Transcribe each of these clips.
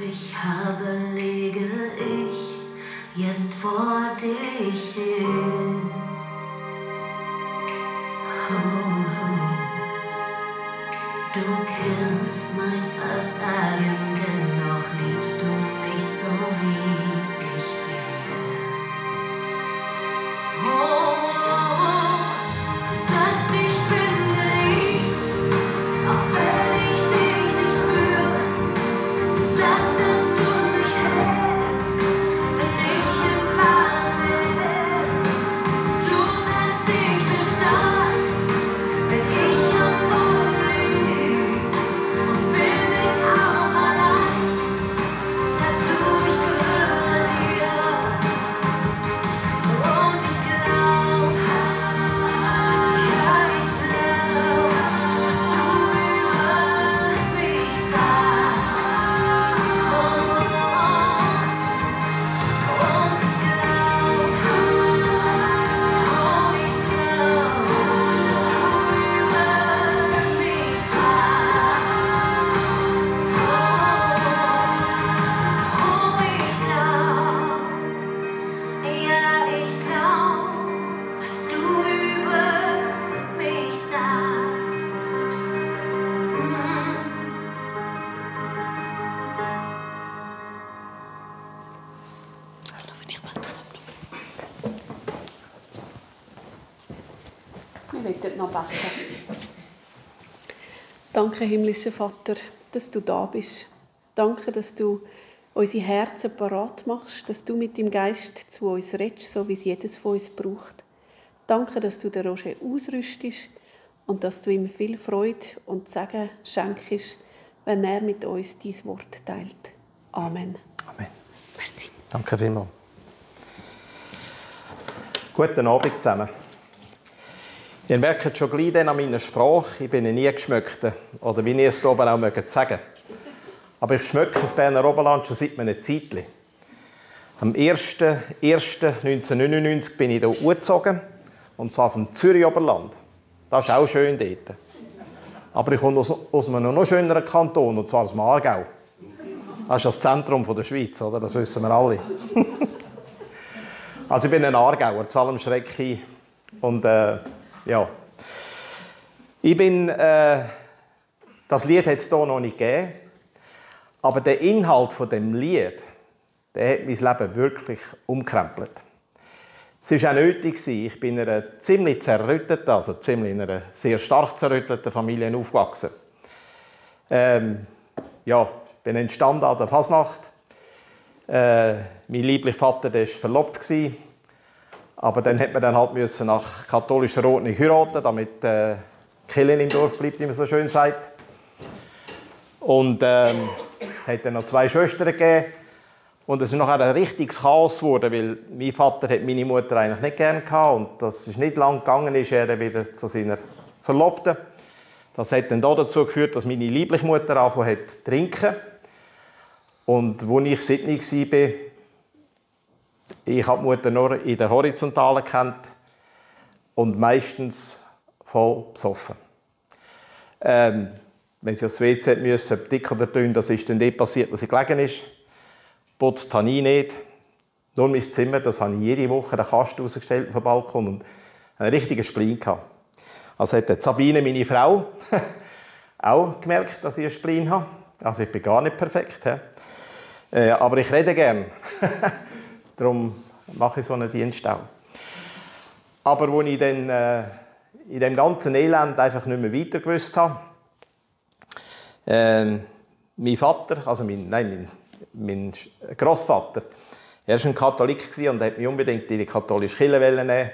ich habe, lege ich jetzt vor dich hin. Du kennst mein Versagen, dennoch liebst du mich so wie ich bin. Du sagst, ich bin geliebt, auch wenn ich dich nicht spüre. Du sagst, dass du mich hältst, wenn ich im Wahn bin. Du sagst, ich bin stark, wenn ich am Boden lieg. Und bin ich auch allein, sagst du, ich gehöre dir. Und ich glaub, ja, ich glaub, dass du über mich sagst. Und ich glaub, dass du über mich sagst. Ja, ich glaub, was du über mich sagst. Wir möchten noch beten. Danke, himmlischer Vater, dass du da bist. Danke, dass du unsere Herzen parat machst, dass du mit dem Geist zu uns redest, so wie es jedes von uns braucht. Danke, dass du den Roger ausrüstest und dass du ihm viel Freude und Segen schenkst, wenn er mit uns dein Wort teilt. Amen. Amen. Merci. Danke vielmals. Guten Abend zusammen. Ihr merkt schon gleich an meiner Sprache, ich bin ein nie geschmückter, oder wie ihr es hier oben auch sagen mögt. Aber ich schmecke das Berner Oberland schon seit einem Zeitchen. Am 1.1.1999 bin ich hier umgezogen, und zwar vom Zürich Oberland. Das ist auch schön dort. Aber ich komme aus einem noch schöneren Kanton, und zwar aus dem Aargau. Das ist das Zentrum der Schweiz, oder? Das wissen wir alle. Also ich bin ein Aargauer, zu allem Schreck. Und ja. Ich bin, das Lied hat es hier noch nicht gegeben, aber der Inhalt von dem Lied, der hat mein Leben wirklich umkrempelt. Es war auch nötig. Ich bin in einer ziemlich zerrütteten, also ziemlich in einer sehr stark zerrütteten Familie aufgewachsen. Ja, bin entstanden an der Fasnacht. Mein lieblicher Vater war verlobt. Aber dann hat man dann halt nach katholischer Ordnung heiraten, damit die Kirche im Dorf bleibt, wie man so schön sagt. Und es hat dann noch 2 Schwestern gegeben. Und es ist nachher ein richtiges Chaos geworden, weil mein Vater hat meine Mutter eigentlich nicht gerne gehabt. Und das ist nicht lang gegangen, ist er wieder zu seiner Verlobten. Das hat dann dazu geführt, dass meine liebliche Mutter angefangen hat zu trinken. Und als ich 7 war, ich habe die Mutter nur in der Horizontalen gekannt und meistens voll besoffen. Wenn sie aufs WC musste, dick oder dünn, das ist dann dort passiert, wo sie gelegen ist. Putzt habe ich nicht. Nur mein Zimmer, das habe ich jede Woche den Kasten rausgestellt vom Balkon und einen richtigen Spleen gehabt. Also hat Sabine, meine Frau, auch gemerkt, dass ich einen Spleen habe. Also ich bin gar nicht perfekt. Aber ich rede gern. Darum mache ich so einen Dienst auch. Aber als ich dann in dem ganzen Elend einfach nicht mehr weiter gewusst habe, mein Vater, also mein Grossvater, er war ein Katholik und wollte mich unbedingt in die katholische Kirche nehmen.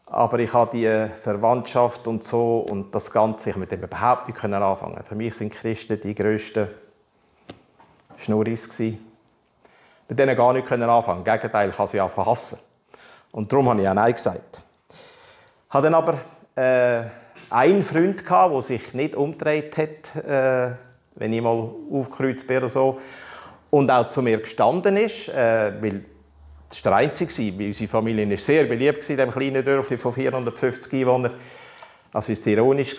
Aber ich habe die Verwandtschaft und so und das Ganze, ich mit dem überhaupt nicht anfangen. Für mich sind Christen die grössten Schnurris gewesen. Mit denen gar nicht anfangen. Im Gegenteil, ich habe sie einfach hassen. Und darum habe ich auch Nein gesagt. Ich hatte dann aber einen Freund, der sich nicht umgedreht hat, wenn ich mal aufgekreuzt bin oder so. Und auch zu mir gestanden ist, weil das war der Einzige, weil unsere Familie war sehr beliebt in diesem kleinen Dörfchen von 450 Einwohnern. Das war ironisch.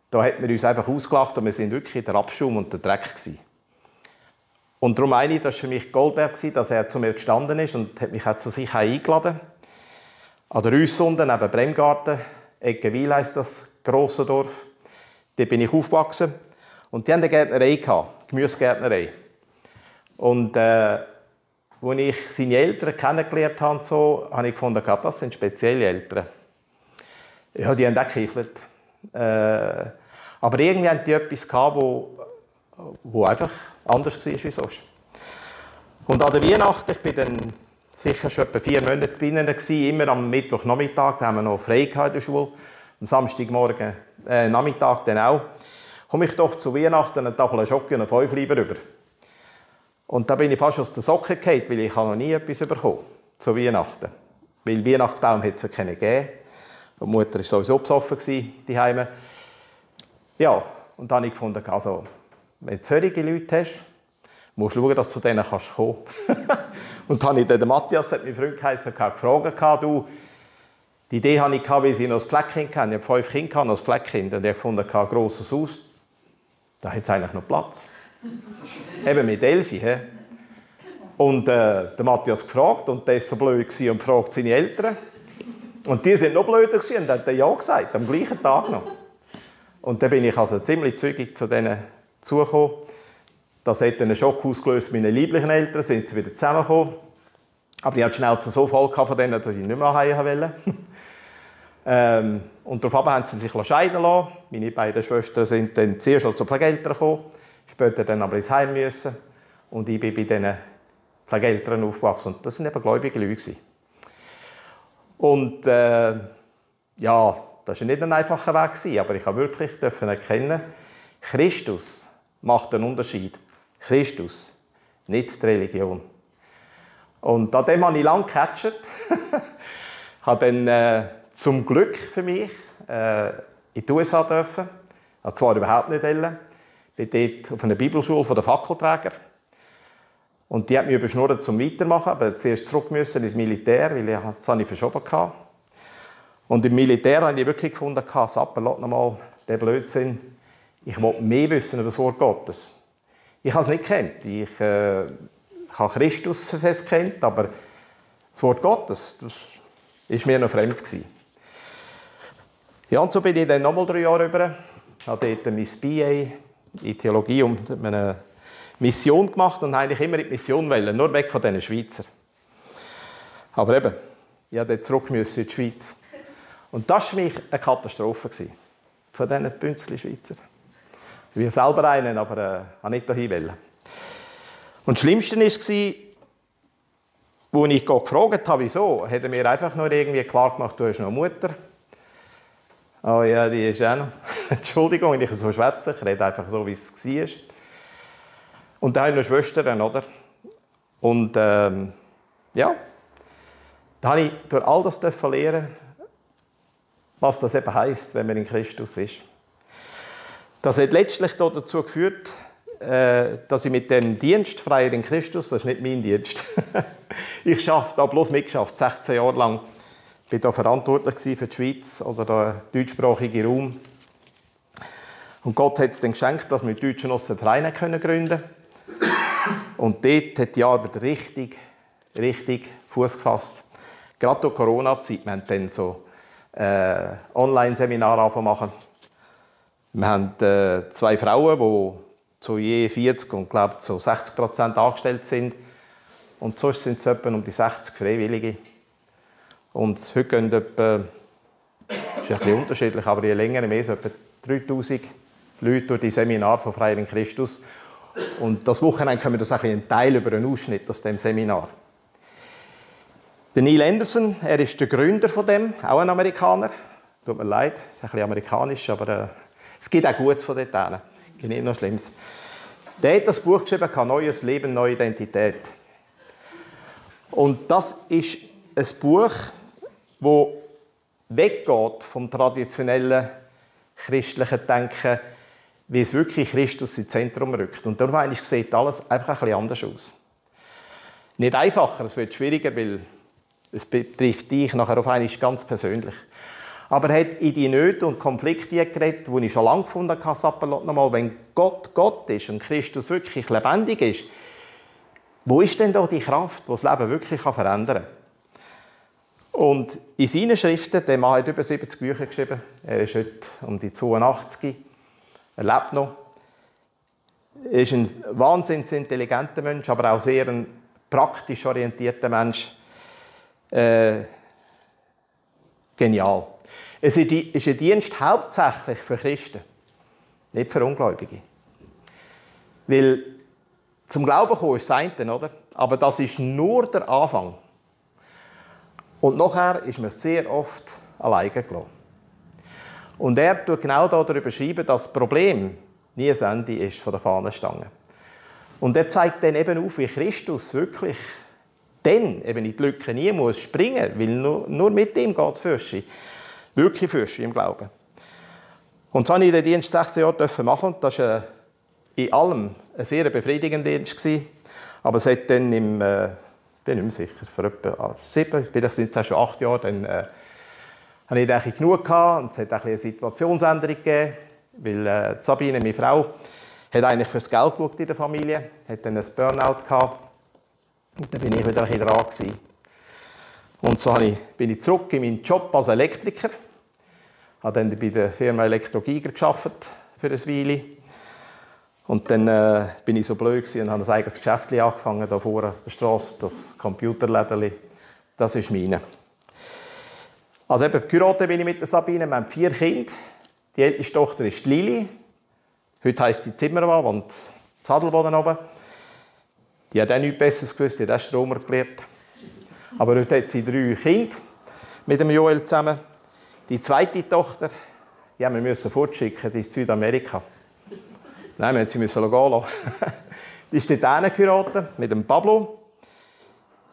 Da hat man uns einfach ausgelacht und wir waren wirklich der Abschaum und der Dreck. Und darum meine ich, das war für mich Goldberg, dass er zu mir gestanden ist und hat mich auch zu sich eingeladen. An der Rüssunde, neben Bremgarten, Eggenwil heisst das, grosse Dorf. Dort bin ich aufgewachsen. Und die hatten eine Gärtnerei, Gemüsegärtnerei. Und als ich seine Eltern kennengelernt habe, habe ich gefunden, das sind spezielle Eltern. Ja, die haben auch gekiffelt. Aber irgendwie hatten die etwas gehabt, wo einfach anders war wie sonst. Und an der Weihnachten, ich war dann sicher schon etwa 4 Monate bei ihnen, immer am Mittwochnachmittag, da haben wir noch frei in der Schule, am Samstagmorgen, Nachmittag dann auch, komme ich doch zu Weihnachten eine Tafel Schoki und einen 5 lieber rüber. Und da bin ich fast aus der Socke gefallen, weil ich noch nie etwas bekommen zu Weihnachten. Weil Weihnachtsbaum hat es ja keinen gegeben. Und die Mutter war sowieso besoffen die Heime. Ja, und dann habe ich gefunden, also, wenn du solche Leute hast, musst du schauen, dass du zu denen kommen kannst. Und dann habe ich den Matthias, hat mein Freund geheißen, gefragt, du, die Idee hatte ich, weil sie noch ein Fleckkind hatten. Ich habe 5 Kinder, noch ein Fleckkind. Und ich fand, ein grosses Haus, da hat es eigentlich noch Platz. Eben mit 11. He? Und der Matthias gefragt, und der war so blöd und fragt seine Eltern. Und die waren noch blöder und haben ja gesagt, am gleichen Tag noch. Und dann bin ich also ziemlich zügig zu denen zugekommen. Das hat einen Schock ausgelöst. Meine lieblichen Eltern sind wieder zusammengekommen. Aber ich hatte schnell so voll von denen, dass ich nicht mehr nach Hause wollte. Und daraufhin haben sie sich scheiden lassen. Meine beiden Schwestern sind dann zuerst als Pflegeeltern gekommen, später dann aber ins Heim müssen. Und ich bin bei diesen Pflegeeltern aufgewachsen. Und das waren eben gläubige Leute. Und ja, das war nicht ein einfacher Weg, aber ich durfte wirklich erkennen, Christus macht einen Unterschied. Christus, nicht die Religion. Und an dem habe ich lange gecatcht. Habe dann zum Glück für mich in die USA dürfen. Ich wollte zwar überhaupt nicht. Ich bin dort auf einer Bibelschule von den Fackelträgern. Und die hat mich überschnurrt zum Weitermachen, aber zuerst zurück müssen ins Militär, weil das habe ich verschoben hatte. Und im Militär habe ich wirklich gefunden, Sapper, lass noch mal den Blödsinn. Ich wollte mehr wissen über das Wort Gottes. Ich habe es nicht gekannt. Ich habe Christus fest gekannt, aber das Wort Gottes, das war mir noch fremd gewesen. Ja, und so bin ich dann nochmal 3 Jahre rüber. Ich habe dort mein BA in Theologie und eine Mission gemacht und eigentlich immer in die Mission wollen, nur weg von diesen Schweizer. Aber eben, ich musste zurück in die Schweiz. Und das war für mich eine Katastrophe. Von diesen Bünzli-Schweizer. Ich bin selber einen, aber ich nicht dahin wollen. Und das Schlimmste war, als ich gefragt habe, wieso, hat er mir einfach nur irgendwie klar gemacht, du hast noch eine Mutter. Oh ja, die ist auch noch. Entschuldigung, wenn ich so schwätze, ich rede einfach so, wie es war. Und dann habe ich noch Schwestern, oder? Und ja, da habe ich durch all das lernen, was das eben heisst, wenn man in Christus ist. Das hat letztlich dazu geführt, dass ich mit dem Dienst Freier in Christus, das ist nicht mein Dienst, ich habe da bloß mitgeschafft, 16 Jahre lang. Ich war da verantwortlich für die Schweiz oder den deutschsprachigen Raum. Und Gott hat es dann geschenkt, dass wir mit Deutschen einen Verein gründen können. Und dort hat die Arbeit richtig Fuß gefasst. Gerade durch die Corona-Zeit, wir haben dann so Online-Seminare angefangen. Wir haben 2 Frauen, die zu je 40 und glaube zu 60% angestellt sind. Und sonst sind es etwa um die 60 Freiwillige. Und heute gehen etwa, das ist ein bisschen unterschiedlich, aber je länger, je mehr, so etwa 3000 Leute durch die Seminare von Freier in Christus. Und das Wochenende können wir das ein Teil über einen Ausschnitt aus dem Seminar. Der Neil Anderson, er ist der Gründer von dem, auch ein Amerikaner. Tut mir leid, ist ein bisschen amerikanisch, aber es gibt auch Gutes von dort hin. Nicht noch Schlimmes. Der hat das Buch geschrieben, «Neues Leben, neue Identität». Und das ist ein Buch, das weggeht vom traditionellen christlichen Denken, wie es wirklich Christus ins Zentrum rückt. Und darum sieht alles einfach ein bisschen anders aus. Nicht einfacher, es wird schwieriger, weil es betrifft dich nachher auf einmal ganz persönlich. Aber er hat in die Nöte und Konflikte geredet, die ich schon lange gefunden habe, Sapperlot nochmal, wenn Gott Gott ist und Christus wirklich lebendig ist, Wo ist denn da die Kraft, die das Leben wirklich verändern kann? Und in seinen Schriften, der Mann hat über 70 Bücher geschrieben, er ist heute um die 82, er lebt noch. Er ist ein wahnsinnig intelligenter Mensch, aber auch sehr ein praktisch orientierter Mensch. Genial. Es ist ein Dienst hauptsächlich für Christen, nicht für Ungläubige. Weil zum Glauben kommen ist das eine, oder? Aber das ist nur der Anfang. Und nachher ist man sehr oft alleine gelassen. Und er tut genau darüber schreiben, dass das Problem nie ein Ende ist von der Fahnenstange. Und er zeigt dann eben auf, wie Christus wirklich dann eben in die Lücke nie muss springen, weil nur mit ihm geht es Fürsche. Wirklich Fürsche im Glauben. Und so habe ich den Dienst 16 Jahre machen und das war in allem ein sehr befriedigender Dienst. Aber es hat dann im ich bin nicht mehr sicher, vor etwa 7, vielleicht sind es auch schon 8 Jahre, dann habe ich eigentlich genug gehabt und es hat eine Situationsänderung gegeben, weil Sabine, meine Frau, hat eigentlich fürs Geld geschaut in der Familie, hat dann ein Burnout gehabt und dann bin ich wieder ein dran gewesen. Und so bin ich zurück in meinen Job als Elektriker, habe dann bei der Firma Elektrogiger gearbeitet für eine Weile. Und dann bin ich so blöd und habe ein eigenes Geschäft angefangen, hier vorne auf der Straße, das Computerläden. Das ist meine. Also eben, geheiratet bin ich mit der Sabine, wir haben 4 Kinder. Die älteste Tochter ist Lili. Heute heisst sie Zimmermann, wohnt in Adelboden oben. Die hat auch nichts Besseres gewusst, die hat auch Stromer gelernt. Aber heute hat sie 3 Kinder mit dem Joel zusammen. Die zweite Tochter, die haben wir fortschicken, die ist in Südamerika. Nein, wir mussten sie gehen lassen. Die ist dort geheiratet mit dem Pablo.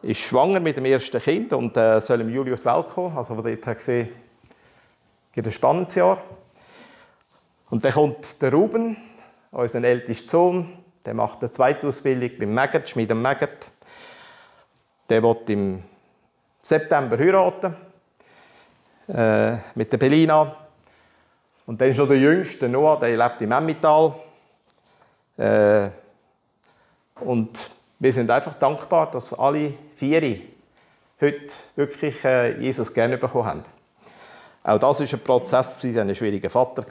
Ist schwanger mit dem ersten Kind und soll im Juli auf die Welt kommen. Also von dort her gesehen, gibt ein spannendes Jahr. Und dann kommt der Ruben, unser ältester Sohn. Der macht eine zweite Ausbildung beim Maggot, Schmied am Maggot. Der wird im September heiraten. Mit der Belina. Und dann ist noch der Jüngste, der Noah, der lebt im Emmental. Und wir sind einfach dankbar, dass alle 4 heute wirklich Jesus gerne bekommen haben. Auch das war ein Prozess, sie hatten einen schwierigen Vater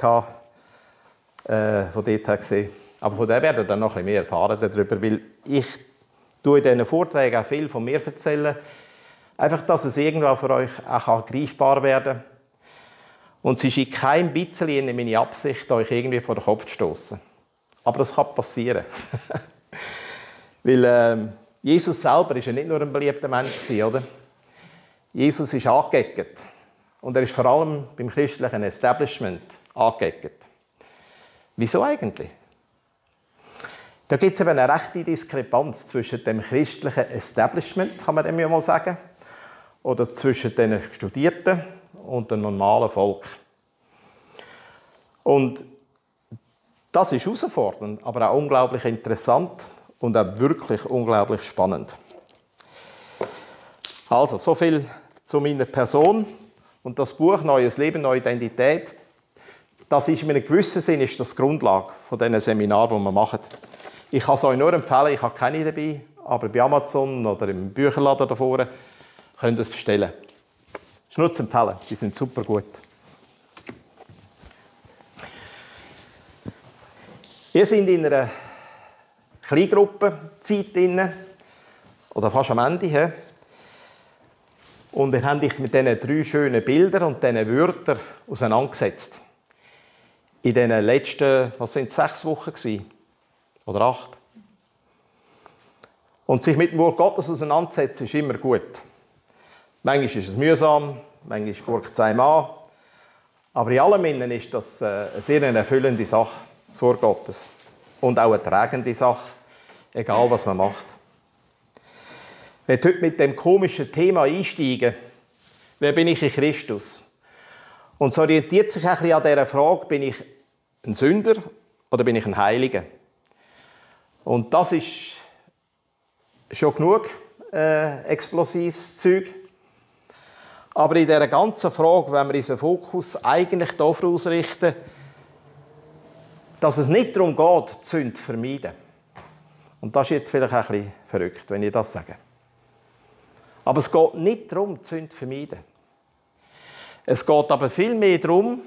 von dort her gesehen. Aber von dem werden wir dann noch ein bisschen mehr erfahren darüber, weil ich in diesen Vorträgen auch viel von mir erzählen. Einfach, dass es irgendwann für euch auch greifbar werden kann. Und es ist in keinem bisschen meine Absicht, euch irgendwie vor den Kopf zu stoßen. Aber das kann passieren. Weil Jesus selber war ja nicht nur ein beliebter Mensch, oder? Jesus ist angeeckt. Und er ist vor allem beim christlichen Establishment angeeckt. Wieso eigentlich? Da gibt es eben eine rechte Diskrepanz zwischen dem christlichen Establishment, kann man dem ja mal sagen, oder zwischen den Studierten und dem normalen Volk. Und das ist herausfordernd, aber auch unglaublich interessant und auch wirklich unglaublich spannend. Also, so viel zu meiner Person. Und das Buch «Neues Leben, neue Identität», das ist in einem gewissen Sinn ist das die Grundlage von diesen Seminaren, die wir machen. Ich kann es euch nur empfehlen, ich habe keine dabei, aber bei Amazon oder im Bücherladen da vorne könnt ihr es bestellen. Das ist nur zu empfehlen, die sind super gut. Wir sind in einer Kleingruppenzeit drin, oder fast am Ende. Und wir haben dich mit diesen 3 schönen Bildern und diesen Wörtern auseinandergesetzt. In den letzten, was sind es, 6 Wochen gewesen? Oder 8? Und sich mit dem Wort Gottes auseinanderzusetzen, ist immer gut. Manchmal ist es mühsam, manchmal guckt es einem an. Aber in allem Innen ist das eine sehr erfüllende Sache, das Wort Gottes. Und auch eine tragende Sache, egal was man macht. Ich werde heute mit dem komischen Thema einsteigen. Wer bin ich in Christus? Und es orientiert sich ein bisschen an dieser Frage, bin ich ein Sünder oder bin ich ein Heiliger? Und das ist schon genug explosives Zeug. Aber in dieser ganzen Frage, wenn wir unseren Fokus eigentlich darauf ausrichten, dass es nicht darum geht, die Sünde zu vermeiden. Und das ist jetzt vielleicht ein bisschen verrückt, wenn ich das sage. Aber es geht nicht darum, die Sünde zu vermeiden. Es geht aber vielmehr darum,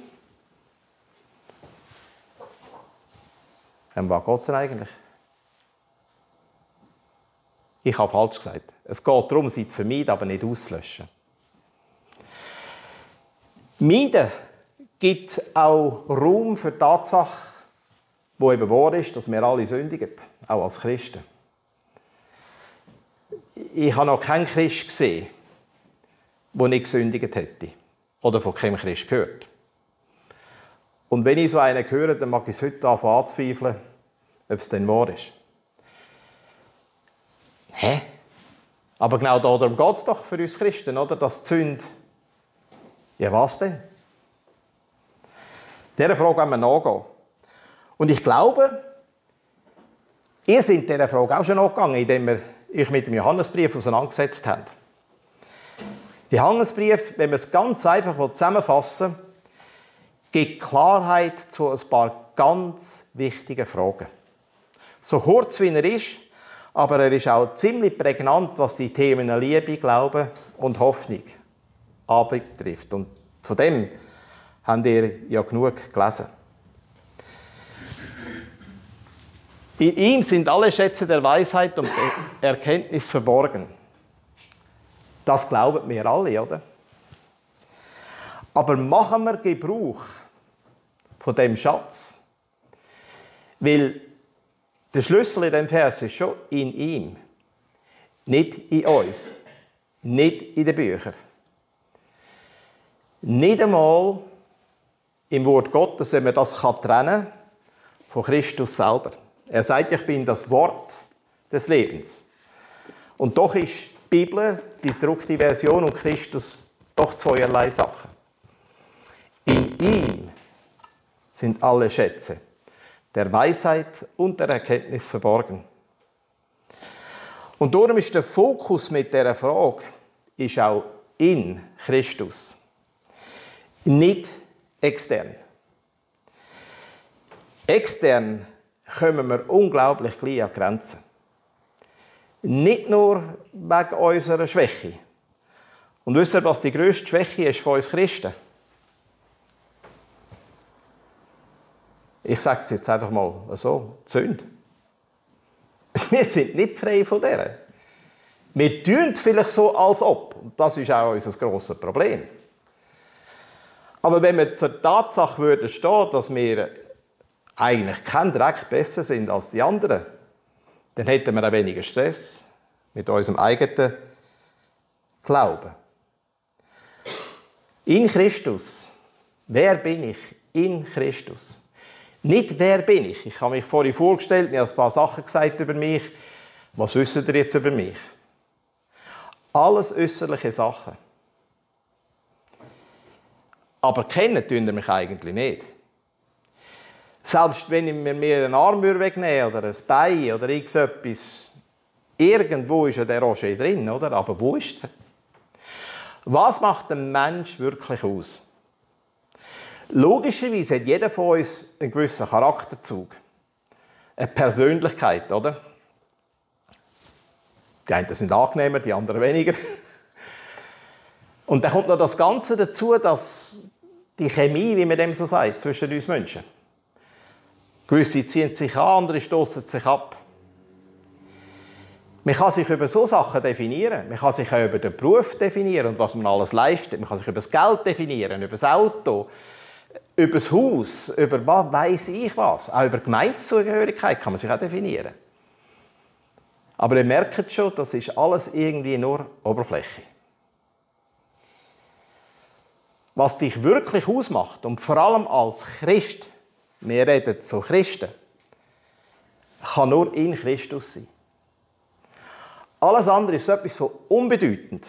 was geht es denn eigentlich? Ich habe falsch gesagt. Es geht darum, sie zu vermeiden, aber nicht auszulöschen. Meiden gibt auch Raum für die Tatsache, die eben wahr ist, dass wir alle sündigen, auch als Christen. Ich habe noch keinen Christ gesehen, der nicht gesündigt hätte. Oder von keinem Christ gehört. Und wenn ich so einen höre, dann mag ich es heute anzweifeln, ob es denn wahr ist. Hä? Aber genau darum geht es doch für uns Christen, oder? Dass die Sünde... Ja, was denn? Dieser Frage wollen wir nachgehen. Und ich glaube, ihr seid dieser Frage auch schon nachgegangen, indem ihr euch mit dem Johannesbrief auseinandergesetzt habt. Der Johannesbrief, wenn wir es ganz einfach zusammenfassen, gibt Klarheit zu ein paar ganz wichtigen Fragen. So kurz wie er ist, aber er ist auch ziemlich prägnant, was die Themen Liebe, Glaube und Hoffnung anbetrifft. Und von dem habt ihr ja genug gelesen. In ihm sind alle Schätze der Weisheit und der Erkenntnis verborgen. Das glauben wir alle, oder? Aber machen wir Gebrauch von dem Schatz? Weil der Schlüssel in diesem Vers ist schon in ihm, nicht in uns, nicht in den Büchern. Nicht einmal im Wort Gottes, wenn man das trennen kann von Christus selber. Er sagt, ich bin das Wort des Lebens. Und doch ist die Bibel, die gedruckte Version, und Christus doch zweierlei Sachen. In ihm sind alle Schätze der Weisheit und der Erkenntnis verborgen. Und darum ist der Fokus mit dieser Frage ist auch in Christus, nicht extern. Extern kommen wir unglaublich gleich an Grenzen. Nicht nur wegen unserer Schwäche. Und wisst ihr, was die grösste Schwäche ist von uns Christen? Ich sage es jetzt einfach mal so, die Sünde. Wir sind nicht frei von der. Wir tun vielleicht so, als ob. Und das ist auch unser grosses Problem. Aber wenn wir zur Tatsache würden stehen, dass wir eigentlich kein Dreck besser sind als die anderen, dann hätten wir auch weniger Stress mit unserem eigenen Glauben. In Christus. Wer bin ich? In Christus. Nicht wer bin ich. Ich habe mich vorhin vorgestellt, ich habe ein paar Sachen gesagt über mich. Was wisst ihr jetzt über mich? Alles äußerliche Sachen. Aber kennen tun ihr mich eigentlich nicht. Selbst wenn ich mir einen Arm wegnehmen oder ein Bein oder irgendetwas, irgendwo ist ja der Roger drin, oder? Aber wo ist er? Was macht ein Mensch wirklich aus? Logischerweise hat jeder von uns einen gewissen Charakterzug. Eine Persönlichkeit, oder? Die einen sind angenehmer, die anderen weniger. Und dann kommt noch das Ganze dazu, dass die Chemie, wie man dem so sagt, zwischen uns Menschen. Gewisse ziehen sich an, andere stoßen sich ab. Man kann sich über so Sachen definieren. Man kann sich auch über den Beruf definieren und was man alles leistet. Man kann sich über das Geld definieren, über das Auto, über das Haus, über was weiss ich was. Auch über Gemeindezugehörigkeit kann man sich auch definieren. Aber ihr merkt schon, das ist alles irgendwie nur Oberfläche. Was dich wirklich ausmacht, und vor allem als Christ, wir reden zu Christen, kann nur in Christus sein. Alles andere ist etwas von unbedeutend.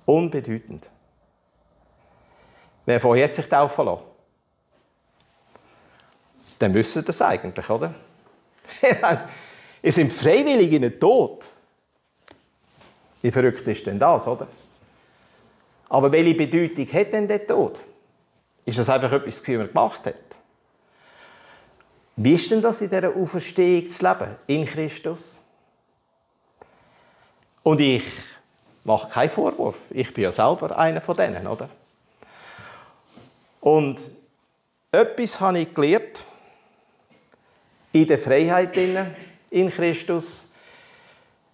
Unbedeutend. Wer von jetzt sich taufen lässt, dann wisst ihr das eigentlich, oder? Ihr seid freiwillig in den Tod. Wie verrückt ist denn das, oder? Aber welche Bedeutung hat denn der Tod? Ist das einfach etwas, was man gemacht hat? Wie ist denn das in dieser Auferstehung zu leben? In Christus? Und ich mache keinen Vorwurf. Ich bin ja selber einer von denen, oder? Und etwas habe ich gelernt, in der Freiheit in Christus.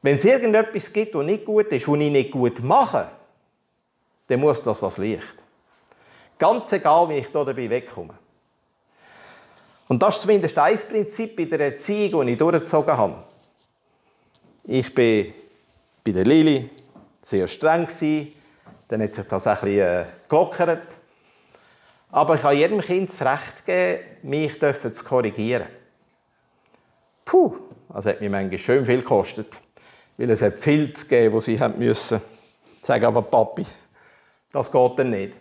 Wenn es irgendetwas gibt, das nicht gut ist, was ich nicht gut mache, dann muss das als Licht. Ganz egal, wie ich da dabei wegkomme. Und das ist zumindest ein Prinzip in der Erziehung, das ich durchgezogen habe. Ich war bei der Lili sehr streng. Dann hat sich das ein bisschen gelockert. Aber ich habe jedem Kind das Recht gegeben, mich zu korrigieren. Puh, das hat mir manchmal schön viel gekostet. Weil es hat viel zu geben, was sie müssen. Sagen aber Papi, das geht dann nicht.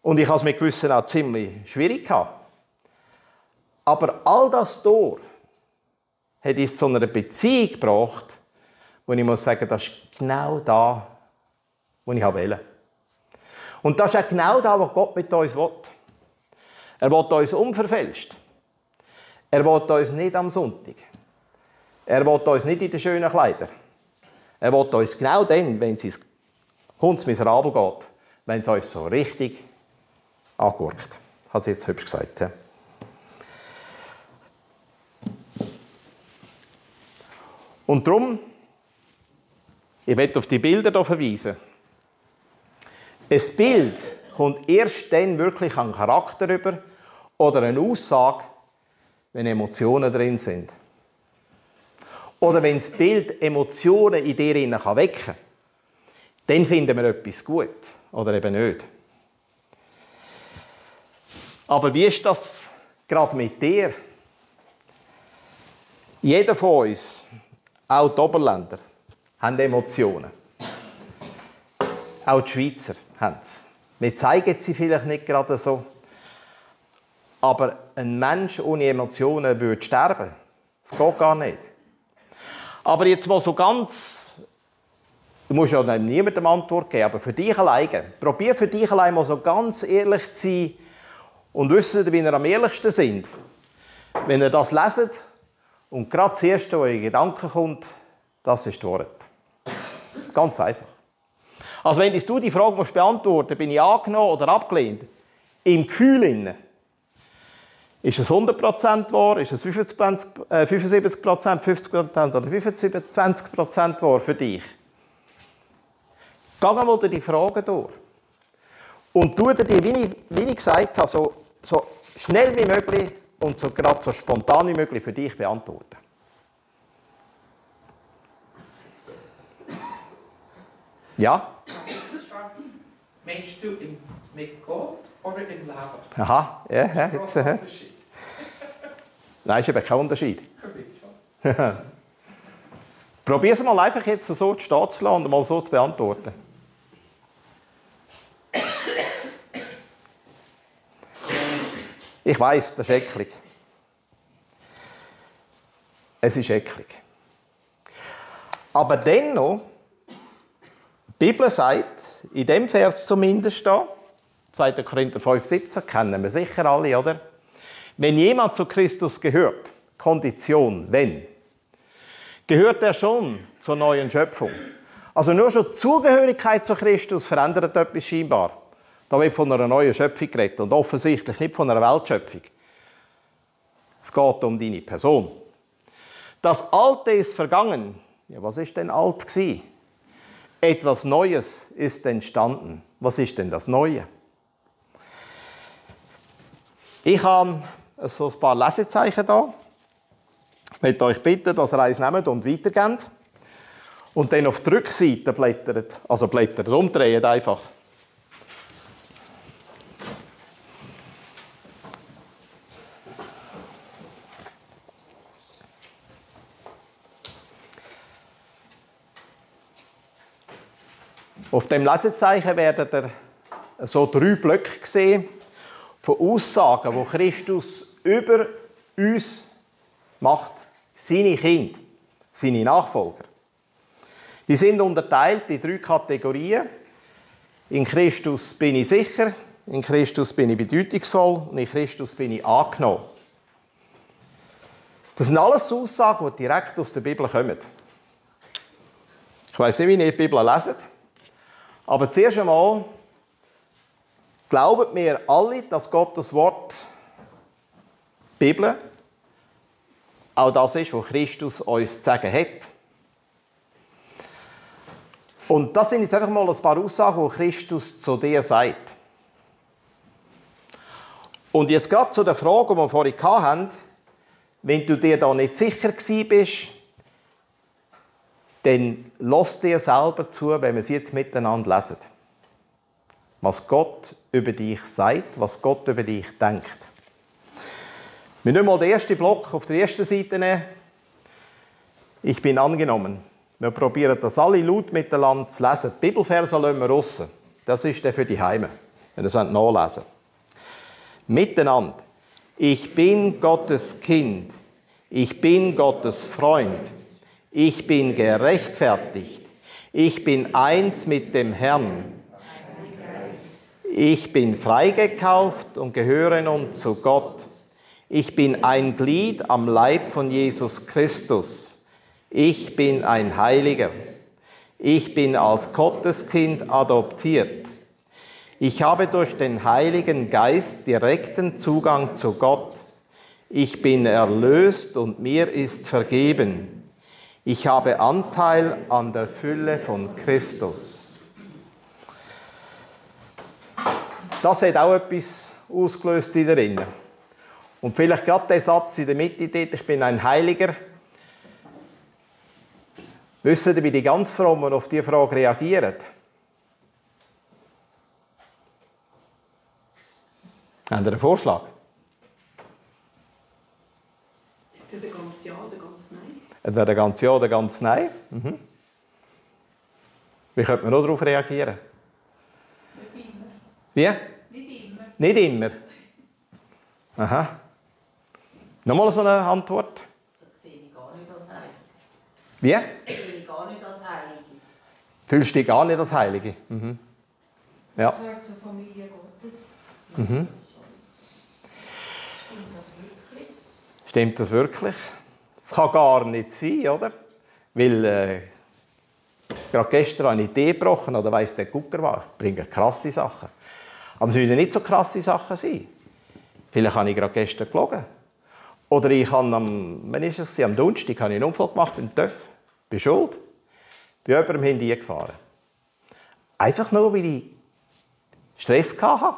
Und ich habe es mit Gewissen auch ziemlich schwierig gehabt. Aber all das durch hat es zu einer Beziehung gebracht, wo ich muss sagen, das ist genau da, wo ich wollte. Und das ist auch genau da, was Gott mit uns will. Er will uns unverfälscht. Er will uns nicht am Sonntag. Er will uns nicht in den schönen Kleidern. Er will uns genau dann, wenn es hundsmiserabel geht, wenn es uns so richtig anguckt. Hat sie jetzt hübsch gesagt. Ja? Und darum, ich möchte auf die Bilder hier verweisen. Ein Bild kommt erst dann wirklich an Charakter über oder eine Aussage, wenn Emotionen drin sind. Oder wenn das Bild Emotionen in dir wecken kann, dann finden wir etwas gut oder eben nicht. Aber wie ist das gerade mit dir? Jeder von uns, auch die Oberländer, haben Emotionen. Auch die Schweizer haben es. Wir zeigen sie vielleicht nicht gerade so. Aber ein Mensch ohne Emotionen würde sterben. Das geht gar nicht. Aber jetzt mal so ganz, du musst ja niemandem Antwort geben, aber für dich alleine, probier für dich alleine mal so ganz ehrlich zu sein und wissen, wie ihr am ehrlichsten sind. Wenn ihr das leset und gerade das Erste, was in Gedanken kommt, das ist die Wahrheit. Ganz einfach. Also wenn du die Frage musst beantworten, bin ich angenommen oder abgelehnt, im Gefühl inne, ist es 100% wahr, ist es 75%, 50% oder 25% wahr für dich? Geh mal durch die Fragen durch. Und tu dir die, wie ich gesagt habe, so schnell wie möglich und gerade so spontan wie möglich für dich beantworten. Ja? Meinst du mit Gott oder im Leben? Aha, ja, jetzt. Nein, ist eben kein Unterschied. Probier es mal einfach jetzt so stehen zu lassen und mal so zu beantworten. Ich weiss, das ist eklig. Es ist eklig. Aber dennoch, die Bibel sagt, in dem Vers zumindest da, 2. Korinther 5,17, kennen wir sicher alle, oder? Wenn jemand zu Christus gehört, Kondition, wenn, gehört er schon zur neuen Schöpfung. Also nur schon die Zugehörigkeit zu Christus verändert etwas scheinbar. Da wird von einer neuen Schöpfung geredet und offensichtlich nicht von einer Weltschöpfung. Es geht um deine Person. Das Alte ist vergangen. Ja, was ist denn alt gewesen? Etwas Neues ist entstanden. Was ist denn das Neue? Ich habe so ein paar Lesezeichen da. Ich möchte euch bitten, dass ihr eins nehmt und weitergebt. Und dann auf die Rückseite blättert. Also blättert, umdreht einfach. Auf dem Lesezeichen werdet ihr so 3 Blöcke sehen von Aussagen, die Christus über uns macht. Seine Kinder, seine Nachfolger. Die sind unterteilt in 3 Kategorien. In Christus bin ich sicher, in Christus bin ich bedeutungsvoll und in Christus bin ich angenommen. Das sind alles Aussagen, die direkt aus der Bibel kommen. Ich weiss nicht, wie ihr die Bibel leset, aber zuerst einmal glauben wir alle, dass Gottes Wort, die Bibel, auch das ist, was Christus uns zu sagen hat. Und das sind jetzt einfach mal ein paar Aussagen, die Christus zu dir sagt. Und jetzt gerade zu der Frage, die wir vorhin hatten, wenn du dir da nicht sicher gewesen bist, dann lass dir selber zu, wenn wir es jetzt miteinander lesen. Was Gott über dich sagt, was Gott über dich denkt. Wir nehmen mal den ersten Block auf der ersten Seite nehmen. Ich bin angenommen. Wir probieren das alle laut miteinander zu lesen. Die Bibelverse lassen wir raus. Das ist der für die Heime, wenn ihr es nachlesen wollt. Miteinander. Ich bin Gottes Kind. Ich bin Gottes Freund. Ich bin gerechtfertigt. Ich bin eins mit dem Herrn. Ich bin freigekauft und gehöre nun zu Gott. Ich bin ein Glied am Leib von Jesus Christus. Ich bin ein Heiliger. Ich bin als Gotteskind adoptiert. Ich habe durch den Heiligen Geist direkten Zugang zu Gott. Ich bin erlöst und mir ist vergeben. Ich habe Anteil an der Fülle von Christus. Das hat auch etwas ausgelöst in der Innen. Und vielleicht gerade der Satz in der Mitte dort, ich bin ein Heiliger. Wisst ihr, wie die ganz Frommen auf diese Frage reagieren? Habt ihr einen Vorschlag? Der ganz Ja, der ganz Nein. Entweder der ganz Ja oder der ganz Nein. Mhm. Wie könnte man noch darauf reagieren? Nicht immer. Wie? Nicht immer. Nicht immer. Aha. Nochmal so eine Antwort. Das sehe ich gar nicht als Heilige. Wie? Das sehe ich gar nicht als Heilige. Fühlst du dich gar nicht als Heilige? Mhm. Ja. Gehört zur Familie Gottes. Mhm. Stimmt das wirklich? Stimmt das wirklich? Das kann gar nicht sein, oder? Weil gerade gestern habe ich die Idee gebrochen, oder weiss der Gucker was. Ich bringe krasse Sachen. Aber es müssen nicht so krasse Sachen sein. Vielleicht habe ich gerade gestern gelogen. Oder ich habe am Donnerstag habe ich einen Unfall gemacht im TÜV. Bin schuld. Bin jemandem hintergefahren. Einfach nur, weil ich Stress hatte.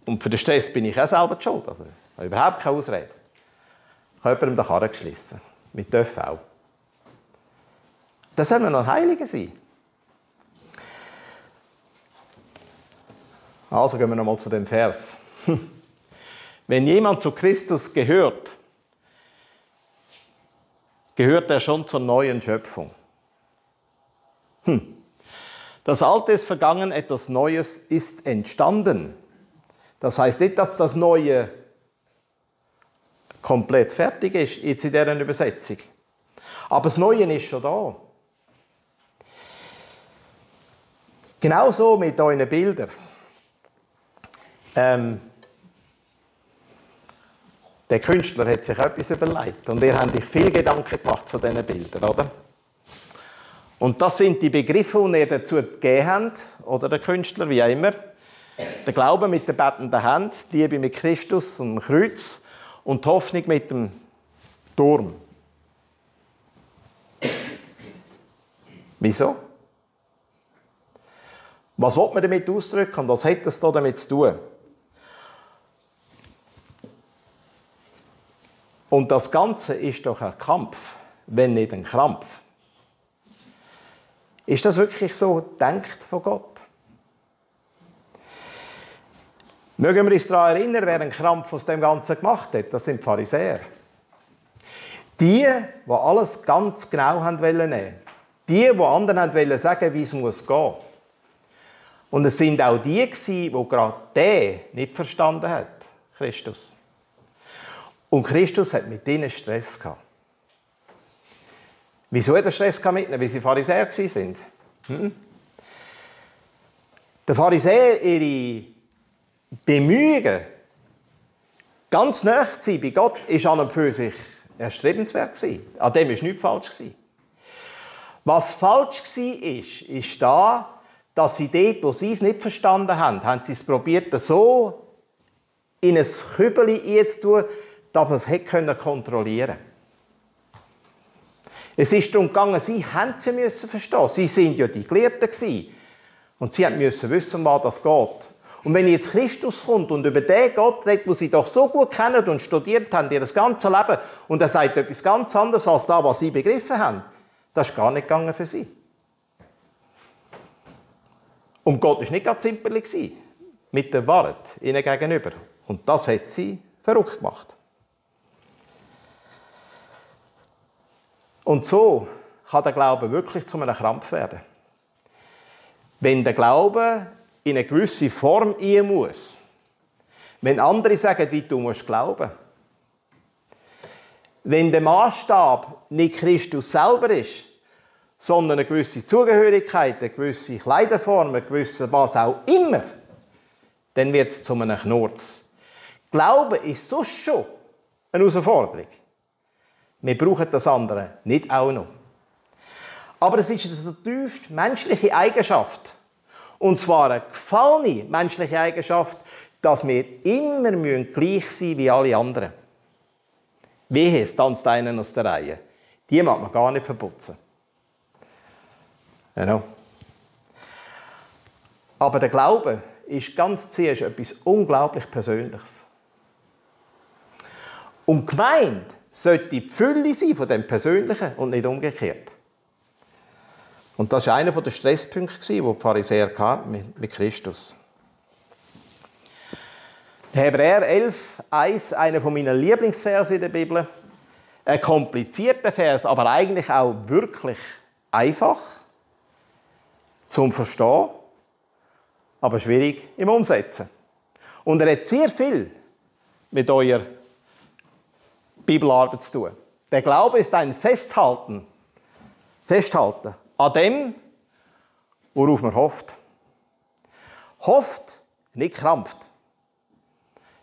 Und für den Stress bin ich auch selber schuld. Also, ich habe überhaupt keine Ausrede. Ich habe jemandem den Karren geschlissen. Mit TÜV auch. Das soll man noch ein Heiliger sein. Also gehen wir nochmal zu dem Vers. Wenn jemand zu Christus gehört, gehört er schon zur neuen Schöpfung. Das Alte ist vergangen, etwas Neues ist entstanden. Das heißt nicht, dass das Neue komplett fertig ist, jetzt in dieser Übersetzung. Aber das Neue ist schon da. Genauso mit euren Bildern. Der Künstler hat sich etwas überlegt und ihr habt euch viel Gedanken gemacht zu diesen Bildern, oder? Und das sind die Begriffe, die ihr dazu gegeben habt, oder der Künstler, wie auch immer. Der Glaube mit der bettenden Hand, die Liebe mit Christus und dem Kreuz und die Hoffnung mit dem Turm. Wieso? Was will man damit ausdrücken und was hat das damit zu tun? Und das Ganze ist doch ein Kampf, wenn nicht ein Krampf. Ist das wirklich so gedacht von Gott? Mögen wir uns daran erinnern, wer einen Krampf aus dem Ganzen gemacht hat? Das sind die Pharisäer. Die alles ganz genau nehmen wollten. Die anderen wollten sagen, wie es gehen muss. Und es sind auch die, die gerade den nicht verstanden hat, Christus. Und Christus hat mit ihnen Stress gehabt. Wieso hat er Stress mit ihnen? Weil sie Pharisäer waren. Der Pharisäer, ihre Bemühungen, ganz nahe zu sein bei Gott, ist an und für sich erstrebenswert. An dem war nichts falsch. Was falsch war, ist da, dass sie dort, wo sie es nicht verstanden haben sie es probiert, so in ein Kübeli einzutun, dass man es kontrollieren konnte. Es ist darum gegangen, sie müssen verstehen. Sie waren ja die Gelehrten. Und sie mussten wissen, um was das geht. Und wenn jetzt Christus kommt und über den Gott redet, den sie doch so gut kennen und studiert haben, ihr ganzes Leben, und er sagt etwas ganz anderes als das, was sie begriffen haben, das ist gar nicht gegangen für sie. Und Gott war nicht ganz simpel mit der Wahrheit ihnen gegenüber. Und das hat sie verrückt gemacht. Und so kann der Glaube wirklich zu einem Krampf werden. Wenn der Glaube in eine gewisse Form rein muss, wenn andere sagen, wie du musst glauben, wenn der Maßstab nicht Christus selber ist, sondern eine gewisse Zugehörigkeit, eine gewisse Kleiderform, eine gewisse was auch immer, dann wird es zu einem Knurz. Glauben ist sonst schon eine Herausforderung. Wir brauchen das andere nicht auch noch. Aber es ist eine tiefst menschliche Eigenschaft. Und zwar eine gefallene menschliche Eigenschaft, dass wir immer gleich sein müssen wie alle anderen. Wehe, es tanzt einen aus der Reihe. Die mag man gar nicht verputzen. Genau. Aber der Glaube ist ganz zuerst etwas unglaublich Persönliches. Und die Gemeinde sollte die Fülle sein von dem Persönlichen und nicht umgekehrt. Und das war einer der Stresspunkte, die die Pharisäer hatten mit Christus. Hebräer 11,1, einer meiner Lieblingsverse in der Bibel. Ein komplizierter Vers, aber eigentlich auch wirklich einfach zum Verstehen, aber schwierig im Umsetzen. Und er hat sehr viel mit eurer Bibelarbeit zu tun. Der Glaube ist ein Festhalten an dem, worauf man hofft. Hofft, nicht krampft.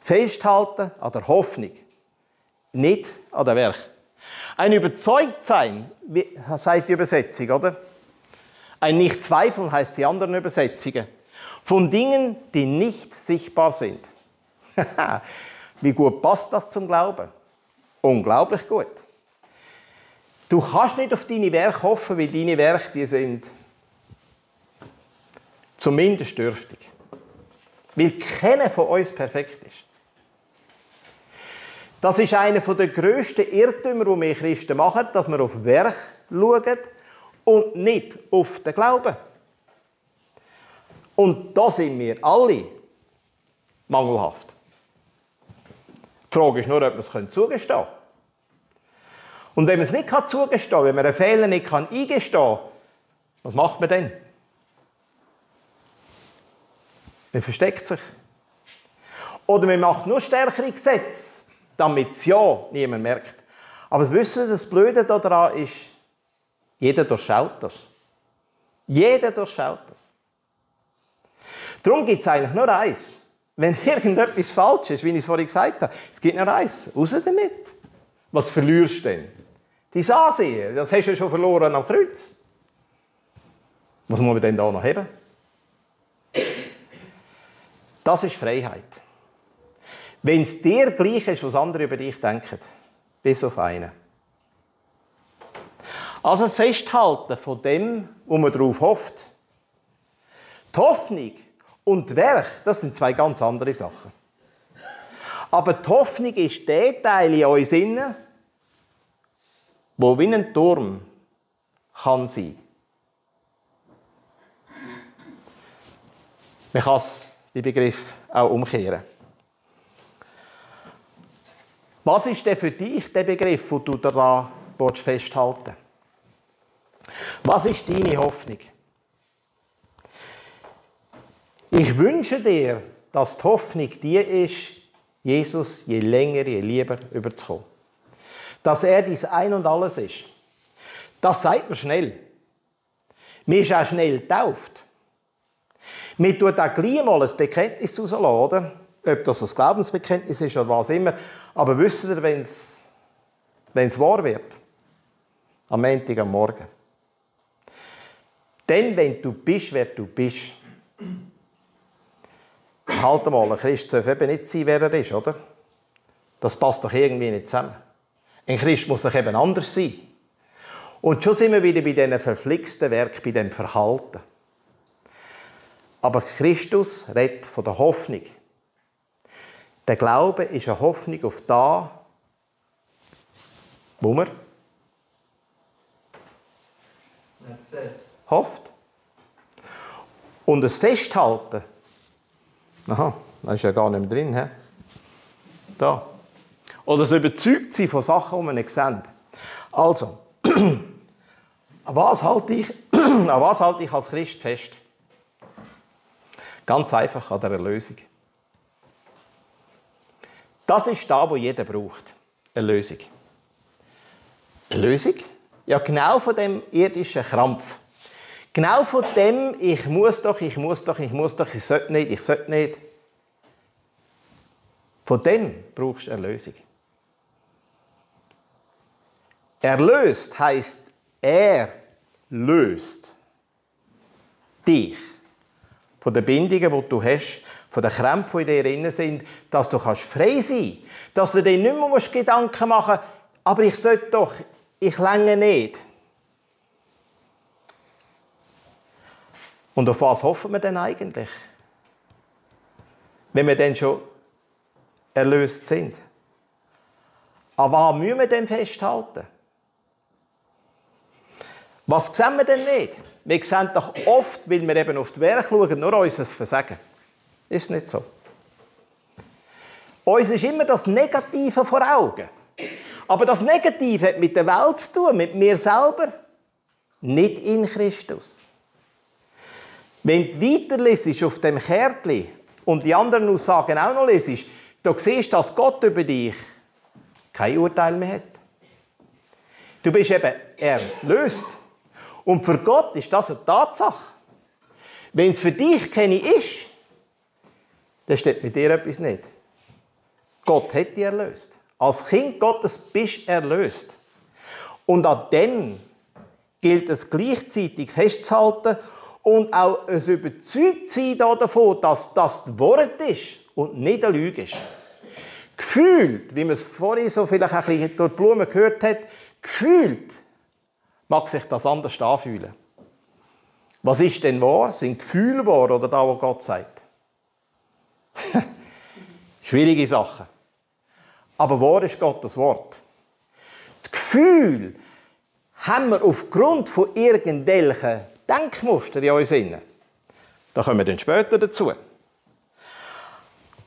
Festhalten an der Hoffnung, nicht an der Werk. Ein Überzeugtsein, sagt die Übersetzung, oder? Ein Nicht-Zweifeln heisst die anderen Übersetzungen. Von Dingen, die nicht sichtbar sind. Wie gut passt das zum Glauben? Unglaublich gut. Du kannst nicht auf deine Werke hoffen, weil deine Werke, die sind zumindest dürftig. Weil keiner von uns perfekt ist. Das ist einer der grössten Irrtümer, die wir Christen machen, dass wir auf Werk schauen und nicht auf den Glauben. Und da sind wir alle mangelhaft. Die Frage ist nur, ob wir es zugestehen können. Und wenn man es nicht zugestehen kann, wenn man einen Fehler nicht eingestehen kann, was macht man dann? Man versteckt sich. Oder man macht nur stärkere Gesetze, damit es ja niemand merkt. Aber das Blöde daran ist, jeder durchschaut das. Jeder durchschaut das. Darum gibt es eigentlich nur eins. Wenn irgendetwas falsch ist, wie ich es vorhin gesagt habe, es gibt nur eins. Raus damit. Was verlierst du denn? Dein Ansehen, das hast du ja schon verloren am Kreuz. Was muss man denn da noch haben? Das ist Freiheit. Wenn es dir gleich ist, was andere über dich denken, bis auf einen. Also das Festhalten von dem, wo man darauf hofft. Die Hoffnung und das Werk, das sind zwei ganz andere Sachen. Aber die Hoffnung ist der Teil in uns innen, wo wie ein Turm kann sein. Man kann den Begriff auch umkehren. Was ist denn für dich der Begriff, den du daran festhalten willst? Was ist deine Hoffnung? Ich wünsche dir, dass die Hoffnung die ist, Jesus je länger, je lieber überzukommen. Dass er dein Ein und Alles ist. Das sagt man schnell. Man ist auch schnell getauft. Man tut auch gleich mal ein Bekenntnis rauslassen, oder? Ob das ein Glaubensbekenntnis ist oder was immer. Aber wisst ihr, wenn wenn es wahr wird. Am Montag am Morgen. Denn wenn du bist, wer du bist. Halt mal, ein Christ darf eben nicht sein, wer er ist, oder? Das passt doch irgendwie nicht zusammen. Ein Christ muss doch eben anders sein. Und schon sind wir wieder bei diesen verflixten Werken, bei dem Verhalten. Aber Christus redet von der Hoffnung. Der Glaube ist eine Hoffnung auf das, wo man hofft. Und das Festhalten. Aha, das ist ja gar nicht mehr drin. He? Da. Oder das Überzeugtsein von Sachen, die wir nicht sehen. Also, an was halte ich als Christ fest? Ganz einfach an der Erlösung. Das ist das, was jeder braucht. Erlösung. Erlösung? Ja, genau von dem irdischen Krampf. Genau von dem, ich muss doch, ich sollte nicht. Von dem brauchst du Erlösung. Erlöst heisst, er löst dich von den Bindungen, die du hast, von den Krämpfen, die in dir drin sind, dass du frei sein kannst. Dass du dir nicht mehr Gedanken machen musst, aber ich sollte doch, ich länge nicht. Und auf was hoffen wir denn eigentlich? Wenn wir dann schon erlöst sind. An was müssen wir denn festhalten? Was sehen wir denn nicht? Wir sehen doch oft, weil wir eben auf die Werke schauen, nur unser Versagen. Ist nicht so. Uns ist immer das Negative vor Augen. Aber das Negative hat mit der Welt zu tun, mit mir selber, nicht in Christus. Wenn du weiterliest auf dem Kärtchen und die anderen Aussagen auch noch liest, dann siehst du, dass Gott über dich kein Urteil mehr hat. Du bist eben erlöst. Und für Gott ist das eine Tatsache. Wenn es für dich keine ist, dann steht mit dir etwas nicht. Gott hat dich erlöst. Als Kind Gottes bist du erlöst. Und an dem gilt es gleichzeitig festzuhalten und auch ein Überzeugtsein davon, dass das das Wort ist und nicht eine Lüge ist. Gefühlt, wie man es vorhin so vielleicht ein bisschen durch die Blumen gehört hat, gefühlt mag sich das anders anfühlen. Was ist denn wahr? Sind Gefühle wahr oder das, was Gott sagt? Schwierige Sache. Aber wahr ist Gottes Wort. Die Gefühle haben wir aufgrund von irgendwelchen Denkmustern in uns inne. Da kommen wir dann später dazu.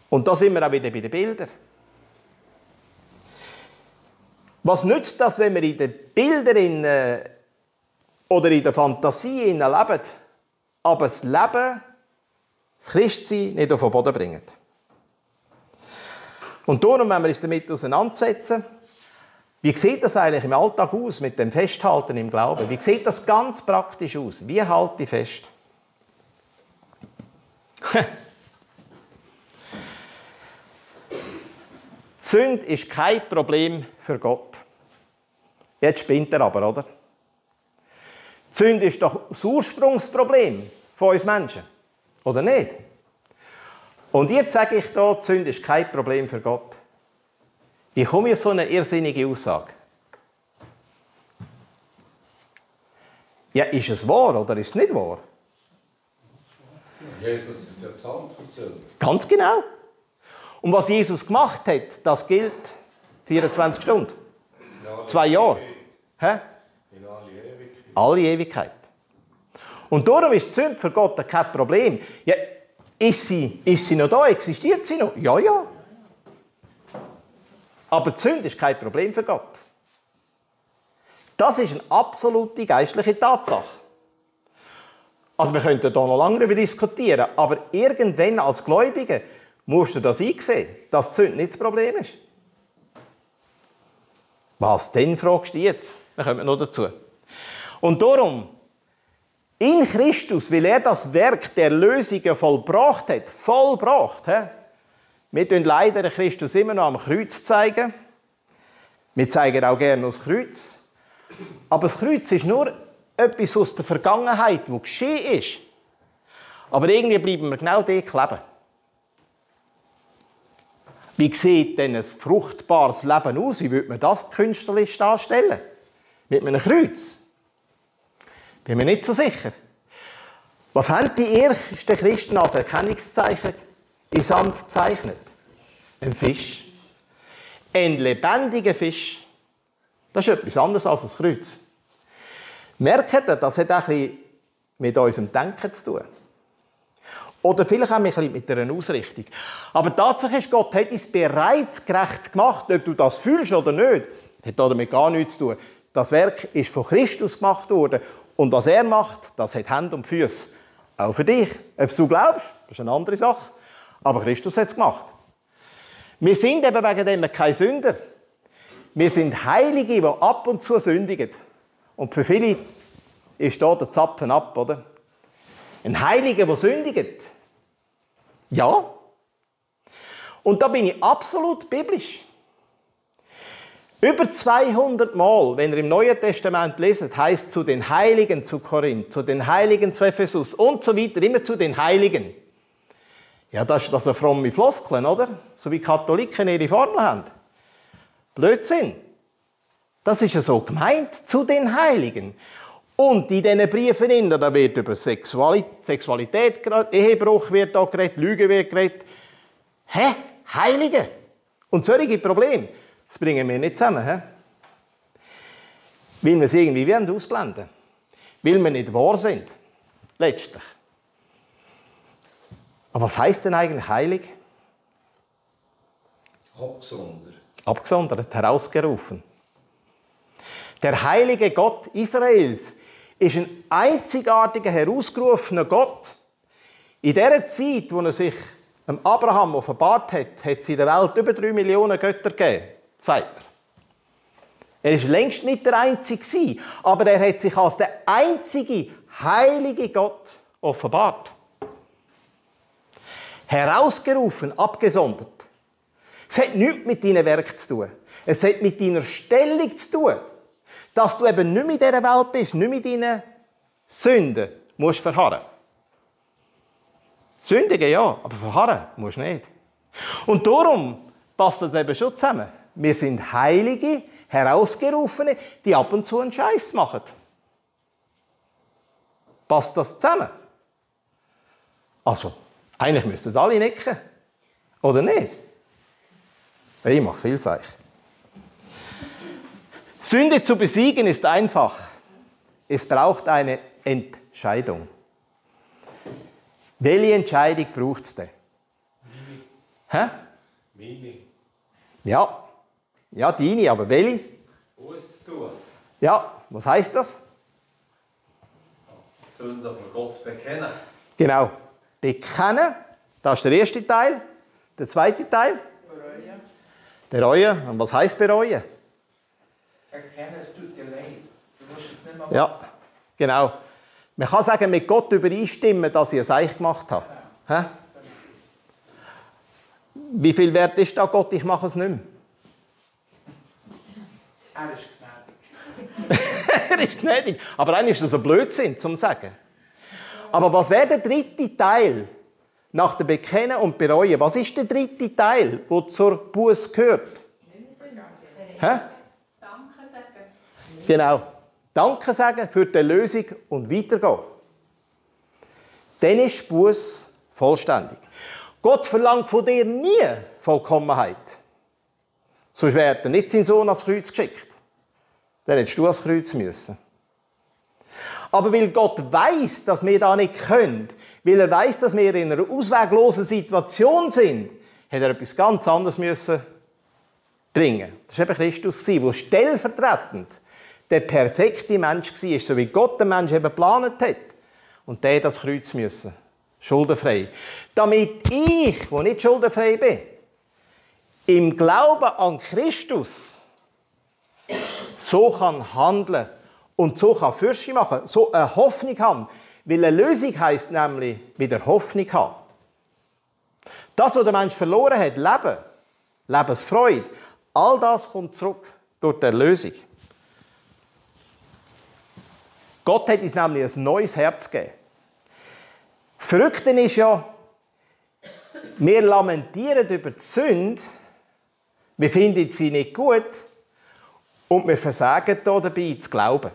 Und da sind wir auch wieder bei den Bildern. Was nützt das, wenn wir in den Bildern oder in der Fantasie leben, aber das Leben, das Christsein nicht auf den Boden bringen? Und darum, wenn wir uns damit auseinandersetzen, wie sieht das eigentlich im Alltag aus mit dem Festhalten im Glauben? Wie sieht das ganz praktisch aus? Wie halte ich fest? Die Sünde ist kein Problem für Gott. Jetzt spinnt er aber, oder? Die Sünde ist doch das Ursprungsproblem von uns Menschen. Oder nicht? Und jetzt sage ich hier, die Sünde ist kein Problem für Gott. Wie komme ich auf so eine irrsinnige Aussage? Ja, ist es wahr oder ist es nicht wahr? Jesus ist der Zahn für Sünde. Ganz genau. Und was Jesus gemacht hat, das gilt 24 Stunden. 2 Jahre. Hä? In alle Ewigkeit. Alle Ewigkeit. Und darum ist die Sünde für Gott kein Problem. Ja, ist sie noch da? Existiert sie noch? Ja, ja. Aber die Sünde ist kein Problem für Gott. Das ist eine absolute geistliche Tatsache. Also wir könnten da noch lange darüber diskutieren, aber irgendwann als Gläubige musst du das einsehen, dass die Sünde nicht das Problem ist. Was denn, fragst du jetzt? Dann kommen wir noch dazu. Und darum, in Christus, weil er das Werk der Erlösung vollbracht hat, wir tun leider Christus immer noch am Kreuz zeigen. Wir zeigen auch gerne das Kreuz. Aber das Kreuz ist nur etwas aus der Vergangenheit, das geschehen ist. Aber irgendwie bleiben wir genau dort kleben. Wie sieht denn ein fruchtbares Leben aus? Wie würde man das künstlerisch darstellen? Mit einem Kreuz? Bin mir nicht so sicher. Was haben die ersten Christen als Erkennungszeichen in Sand gezeichnet? Ein Fisch. Ein lebendiger Fisch. Das ist etwas anderes als ein Kreuz. Merkt ihr, das hat auch ein bisschen mit unserem Denken zu tun. Oder vielleicht auch ein bisschen mit einer Ausrichtung. Aber Tatsache ist, Gott hat uns bereits gerecht gemacht, ob du das fühlst oder nicht. Das hat damit gar nichts zu tun. Das Werk ist von Christus gemacht worden. Und was er macht, das hat Hände und Füße. Auch für dich. Ob du glaubst, das ist eine andere Sache. Aber Christus hat es gemacht. Wir sind eben wegen dem keine Sünder. Wir sind Heilige, die ab und zu sündigen. Und für viele ist da der Zapfen ab, oder? Ein Heiliger, der sündigt. Ja. Und da bin ich absolut biblisch. Über 200 Mal, wenn ihr im Neuen Testament leset, heißt zu den Heiligen zu Korinth, zu den Heiligen zu Ephesus und so weiter, immer zu den Heiligen. Ja, das ist eine fromme Floskeln, oder? So wie Katholiken ihre Formel haben. Blödsinn. Das ist ja so gemeint, zu den Heiligen. Und in diesen Briefen, da wird über Sexualität geredet, Ehebruch wird da geredet, Lüge wird geredet. Hä? Heilige? Und solche Probleme, das bringen wir nicht zusammen. He? Weil wir es irgendwie ausblenden wollen. Weil wir nicht wahr sind. Letztlich. Aber was heisst denn eigentlich heilig? Abgesondert. Abgesondert, herausgerufen. Der heilige Gott Israels ist ein einzigartiger, herausgerufener Gott. In der Zeit, wo er sich dem Abraham offenbart hat, hat es in der Welt über 3 Millionen Götter gegeben, sagt er. Er war längst nicht der Einzige, aber er hat sich als der einzige heilige Gott offenbart. Herausgerufen, abgesondert. Es hat nichts mit deinem Werk zu tun. Es hat mit deiner Stellung zu tun. Dass du eben nicht mehr in dieser Welt bist, nicht mehr in deinen Sünden musst verharren. Sündigen ja, aber verharren musst du nicht. Und darum passt das eben schon zusammen. Wir sind Heilige, Herausgerufene, die ab und zu einen Scheiß machen. Passt das zusammen? Also, eigentlich müssten alle nicken. Oder nicht? Ich mache viel Seich. Sünde zu besiegen ist einfach. Es braucht eine Entscheidung. Welche Entscheidung braucht es denn? Hä? Meine. Ja. Ja, deine, aber welche? Auszutun. Ja, was heisst das? Die Sünde vor Gott bekennen. Genau. Bekennen, das ist der erste Teil. Der zweite Teil? Bereuen. Bereuen. Und was heisst bereuen? Erkennen, es tut dir leid. Du musst es nicht mehr machen. Ja, genau. Man kann sagen, mit Gott übereinstimmen, dass ich es euch gemacht habe. Hä? Wie viel wert ist da Gott? Ich mache es nicht mehr. Er ist gnädig. Er ist gnädig. Aber eigentlich ist das ein Blödsinn, zum sagen. Aber was wäre der dritte Teil nach dem Bekennen und Bereuen? Was ist der dritte Teil, der zur Buße gehört? Hä? Danke sagen. Genau. Danke sagen für die Lösung und weitergehen. Dann ist Buße vollständig. Gott verlangt von dir nie Vollkommenheit. Sonst wäre er nicht seinen Sohn ans Kreuz geschickt. Dann hättest du ans Kreuz müssen. Aber weil Gott weiss, dass wir da nicht können, weil er weiss, dass wir in einer ausweglosen Situation sind, hat er etwas ganz anderes müssen bringen. Das war eben Christus, der stellvertretend der perfekte Mensch war, so wie Gott den Menschen eben geplant hat. Und der das Kreuz müssen. Schuldenfrei. Damit ich, der nicht schuldenfrei bin, im Glauben an Christus so kann handeln und so kann Fürste machen, so eine Hoffnung haben. Weil eine Lösung heisst nämlich wieder Hoffnung haben. Das, was der Mensch verloren hat, Leben, Lebensfreude, all das kommt zurück. durch die Erlösung. Gott hat uns nämlich ein neues Herz gegeben. Das Verrückte ist ja, wir lamentieren über die Sünde, wir finden sie nicht gut und wir versagen dabei zu glauben.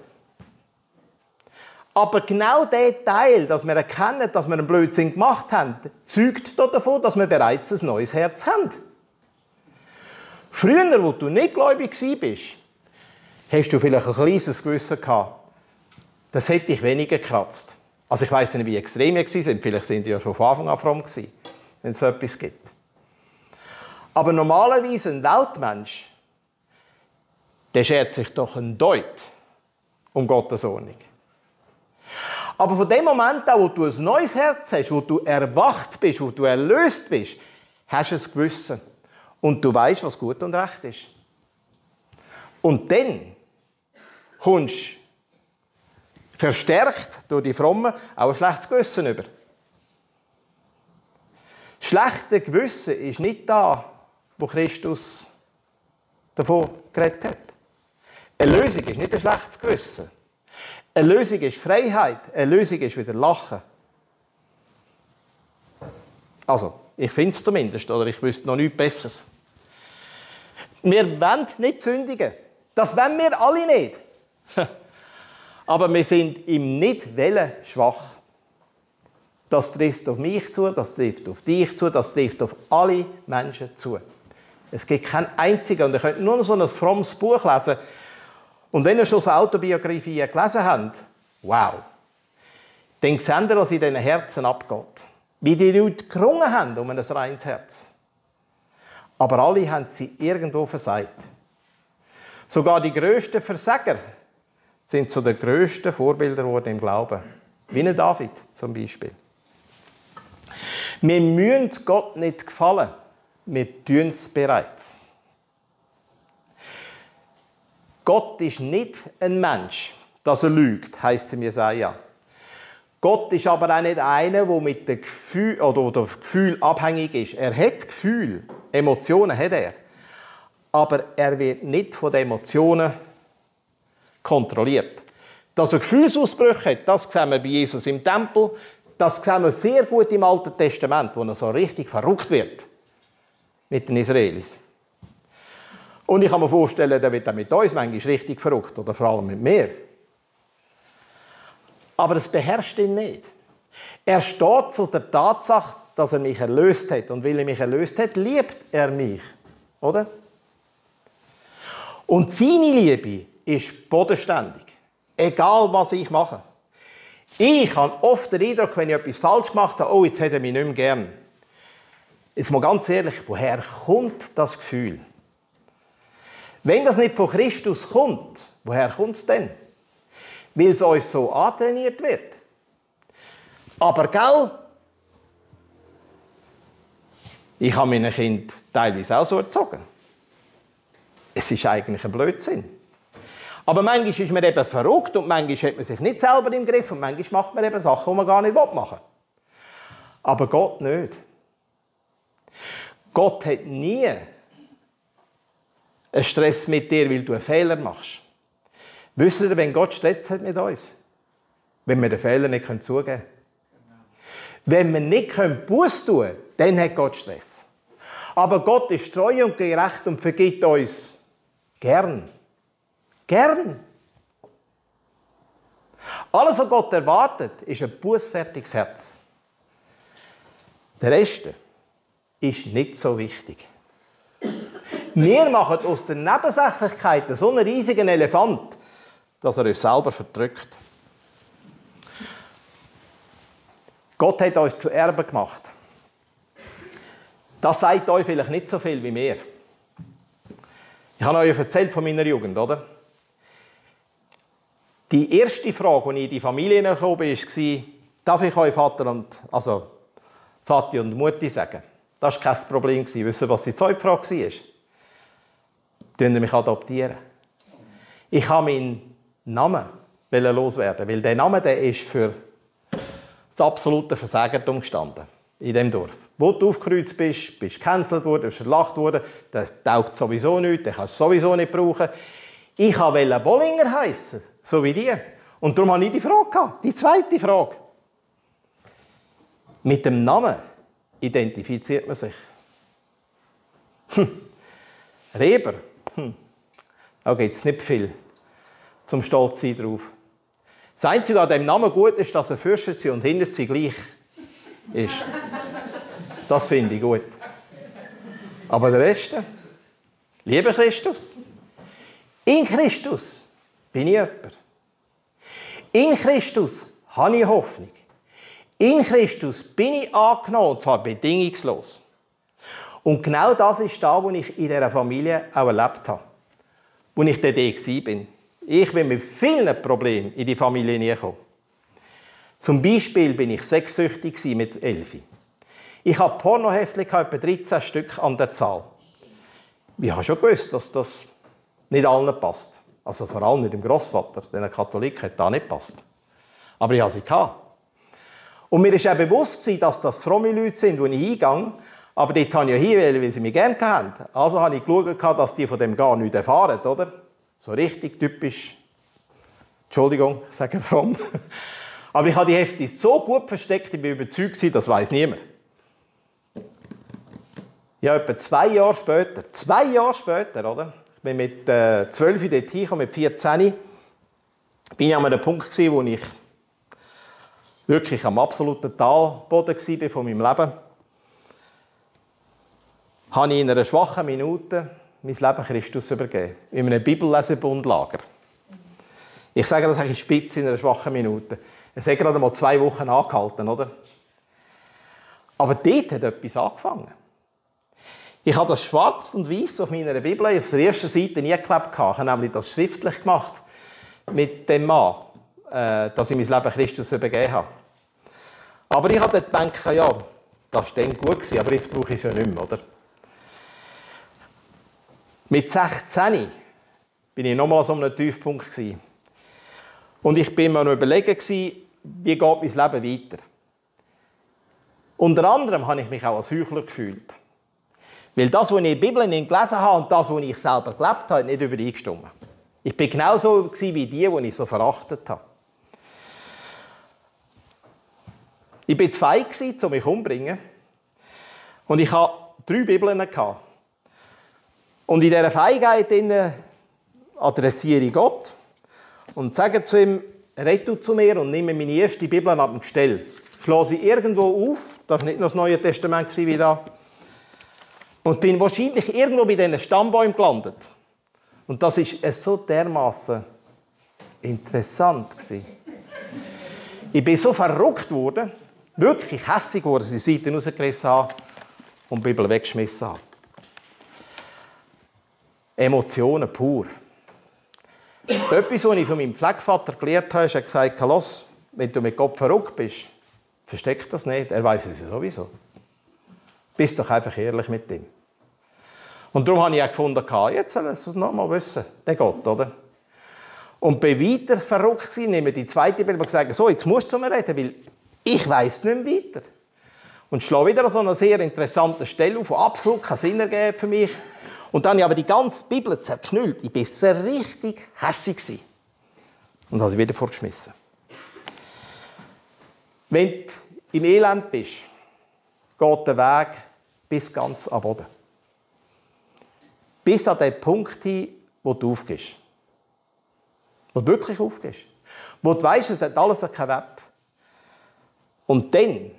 Aber genau der Teil, dass wir erkennen, dass wir einen Blödsinn gemacht haben, zeugt davon, dass wir bereits ein neues Herz haben. Früher, wo du nicht gläubig warst, hast du vielleicht ein kleines Gewissen gehabt. Das hätte dich weniger gekratzt. Also ich weiss nicht, wie extrem ihr waren. Vielleicht sind die ja schon von Anfang an fromm gewesen, wenn es so etwas gibt. Aber normalerweise ein Weltmensch, der schert sich doch ein Deut um Gottes Ordnung. Aber von dem Moment an, wo du ein neues Herz hast, wo du erwacht bist, wo du erlöst bist, hast du ein Gewissen. Und du weißt, was gut und recht ist. Und dann kommst du verstärkt durch die Frommen auch ein schlechtes Gewissen über. Das schlechte Gewissen ist nicht da, wo Christus davon geredet hat. Erlösung ist nicht ein schlechtes Gewissen. Erlösung ist Freiheit. Erlösung ist wieder Lachen. Also, ich finde es zumindest, oder ich wüsste noch nichts Besseres. Wir wollen nicht sündigen. Das wollen wir alle nicht. Aber wir sind im Nicht-Wollen schwach. Das trifft auf mich zu, das trifft auf dich zu, das trifft auf alle Menschen zu. Es gibt keinen einzigen, und ihr könnt nur noch so ein frommes Buch lesen. Und wenn ihr schon so Autobiografien gelesen habt, wow, dann seht ihr, was in diesen Herzen abgeht. Wie die Leute gerungen haben um ein reines Herz. Aber alle haben sie irgendwo versagt. Sogar die grössten Versager sind zu den grössten Vorbildern geworden im Glauben. Wie ein David zum Beispiel. Wir müssen Gott nicht gefallen. Wir tun es bereits. Gott ist nicht ein Mensch, dass er lügt, heisst es im Jesaja. Gott ist aber auch nicht einer, der mit dem Gefühl oder dem Gefühl abhängig ist. Er hat Gefühl, Emotionen hat er. Aber er wird nicht von den Emotionen kontrolliert. Dass er Gefühlsausbrüche hat, das sehen wir bei Jesus im Tempel. Das sehen wir sehr gut im Alten Testament, wo er so richtig verrückt wird mit den Israelis. Und ich kann mir vorstellen, der wird auch mit uns manchmal richtig verrückt, oder vor allem mit mir. Aber es beherrscht ihn nicht. Er steht zu der Tatsache, dass er mich erlöst hat. Und weil er mich erlöst hat, liebt er mich. Oder? Und seine Liebe ist bodenständig. Egal, was ich mache. Ich habe oft den Eindruck, wenn ich etwas falsch gemacht habe, oh, jetzt hat er mich nicht mehr gern. Jetzt mal ganz ehrlich, woher kommt das Gefühl? Wenn das nicht von Christus kommt, woher kommt es denn? Weil es uns so antrainiert wird. Aber gell, ich habe meine Kinder teilweise auch so erzogen. Es ist eigentlich ein Blödsinn. Aber manchmal ist man eben verrückt und manchmal hat man sich nicht selber im Griff und manchmal macht man eben Sachen, die man gar nicht machen will. Aber Gott nicht. Gott hat nie einen Stress mit dir, weil du einen Fehler machst. Wisst ihr, wenn Gott Stress hat mit uns? Wenn wir den Fehler nicht zugeben können. Wenn wir nicht Buß tun können, dann hat Gott Stress. Aber Gott ist treu und gerecht und vergibt uns gern. Gern. Alles, was Gott erwartet, ist ein bußfertiges Herz. Der Rest ist nicht so wichtig. Wir machen aus den Nebensächlichkeiten so einen riesigen Elefant, dass er uns selber verdrückt. Gott hat uns zu Erben gemacht. Das sagt euch vielleicht nicht so viel wie mir. Ich habe euch erzählt von meiner Jugend, oder? Die erste Frage, als ich in die Familie kam, war, darf ich euch Vati und Mutti sagen? Das war kein Problem. Wisst ihr, was die zweite Frage war? Wollt ihr mich adoptieren? Ich habe meinen Namen loswerden, weil der Name der ist für das absolute Versagertum gestanden in diesem Dorf. Wo du aufgekreuzt bist, bist du gecancelt worden, bist verlacht worden, das taugt sowieso nicht, den kannst du sowieso nicht brauchen. Ich wollte Bollinger heissen, so wie die. Und darum hatte ich die Frage gehabt, die zweite Frage. Mit dem Namen identifiziert man sich. Reber, da gibt es nicht viel zum Stolz sein drauf. Das Einzige an diesem Namen gut ist, dass er Fürstensi und Hintersi gleich ist. Das finde ich gut. Aber der Rest, lieber Christus, in Christus bin ich jemand. In Christus habe ich Hoffnung. In Christus bin ich angenommen, und zwar bedingungslos. Und genau das ist da, wo ich in dieser Familie auch erlebt habe. Wo ich dort war. Ich bin mit vielen Problemen in die Familie hineingekommen. Zum Beispiel bin ich sexsüchtig mit 11. Ich hatte Pornoheftchen, etwa 13 Stück an der Zahl. Ich habe schon gewusst, dass das nicht allen passt. Also vor allem nicht dem Grossvater, den Katholik hat das nicht passt. Aber ich hatte sie. Und mir war auch bewusst, dass das fromme Leute sind, die ich eingehe. Aber dort habe ich ja hin, weil sie mich gerne hatten. Also habe ich geschaut, dass die von dem gar nichts erfahren, oder? So richtig typisch. Entschuldigung, ich sage fromm. Aber ich habe die Hefte so gut versteckt, ich bin überzeugt, das weiss niemand. Ja, etwa 2 Jahre später, oder? Ich bin mit 12 dort hingekommen, mit 14. Bin ich an einem Punkt, wo ich wirklich am absoluten Talboden war von meinem Leben. Habe ich in einer schwachen Minute mein Leben Christus übergeben. In einem Bibellesebundlager. Ich sage das eigentlich spitz in einer schwachen Minute. Es hat gerade mal 2 Wochen angehalten, oder? Aber dort hat etwas angefangen. Ich habe das schwarz und weiß auf meiner Bibel auf der ersten Seite nie geklebt. Ich habe nämlich das schriftlich gemacht mit dem Mann, dass ich mein Leben Christus übergeben habe. Aber ich habe dann gedacht, ja, das war dann gut, aber jetzt brauche ich es ja nicht mehr, oder? Mit 16 bin ich nochmal an so einem Tiefpunkt. Und ich bin mir noch überlegen, wie geht mein Leben weiter. Unter anderem habe ich mich auch als Heuchler gefühlt. Weil das, was ich in der Bibel gelesen habe und das, was ich selber gelebt habe, nicht übereingestimmt. Ich war genauso wie die ich so verachtet habe. Ich war zu feig, um mich umzubringen. Und ich hatte 3 Bibeln. Und in dieser Feigheit adressiere ich Gott und sage zu ihm, red du zu mir und nehme meine erste Bibel ab dem Gestell. Schlage sie irgendwo auf, das war nicht noch das Neue Testament wie da, und bin wahrscheinlich irgendwo bei diesen Stammbäumen gelandet. Und das war so dermaßen interessant. Ich bin so verrückt worden, wirklich hässig geworden, dass ich die Seiten rausgerissen habe und die Bibel weggeschmissen habe. Emotionen pur. Etwas, was ich von meinem Pflegevater gelernt habe, ist, er gesagt, los, wenn du mit Gott verrückt bist, versteck das nicht, er weiß es ja sowieso. Bist doch einfach ehrlich mit ihm. Und darum habe ich auch gefunden, jetzt soll er es noch mal wissen, der Gott, oder? Und bin weiter verrückt gewesen, nehme die zweite Bibel und sage, so, jetzt musst du zu mir reden, weil ich weiss nicht mehr weiter. Und schlage wieder an so einer sehr interessanten Stelle auf, die absolut keinen Sinn ergibt für mich. Und dann habe ich aber die ganze Bibel zerknüllt. Ich war so richtig hässig. Und habe sie wieder vorgeschmissen. Wenn du im Elend bist, geht der Weg bis ganz am Boden. Bis an den Punkt hin, wo du aufgehst. Wo du wirklich aufgehst. Wo du weisst, es hat alles keinen Wert. Und dann,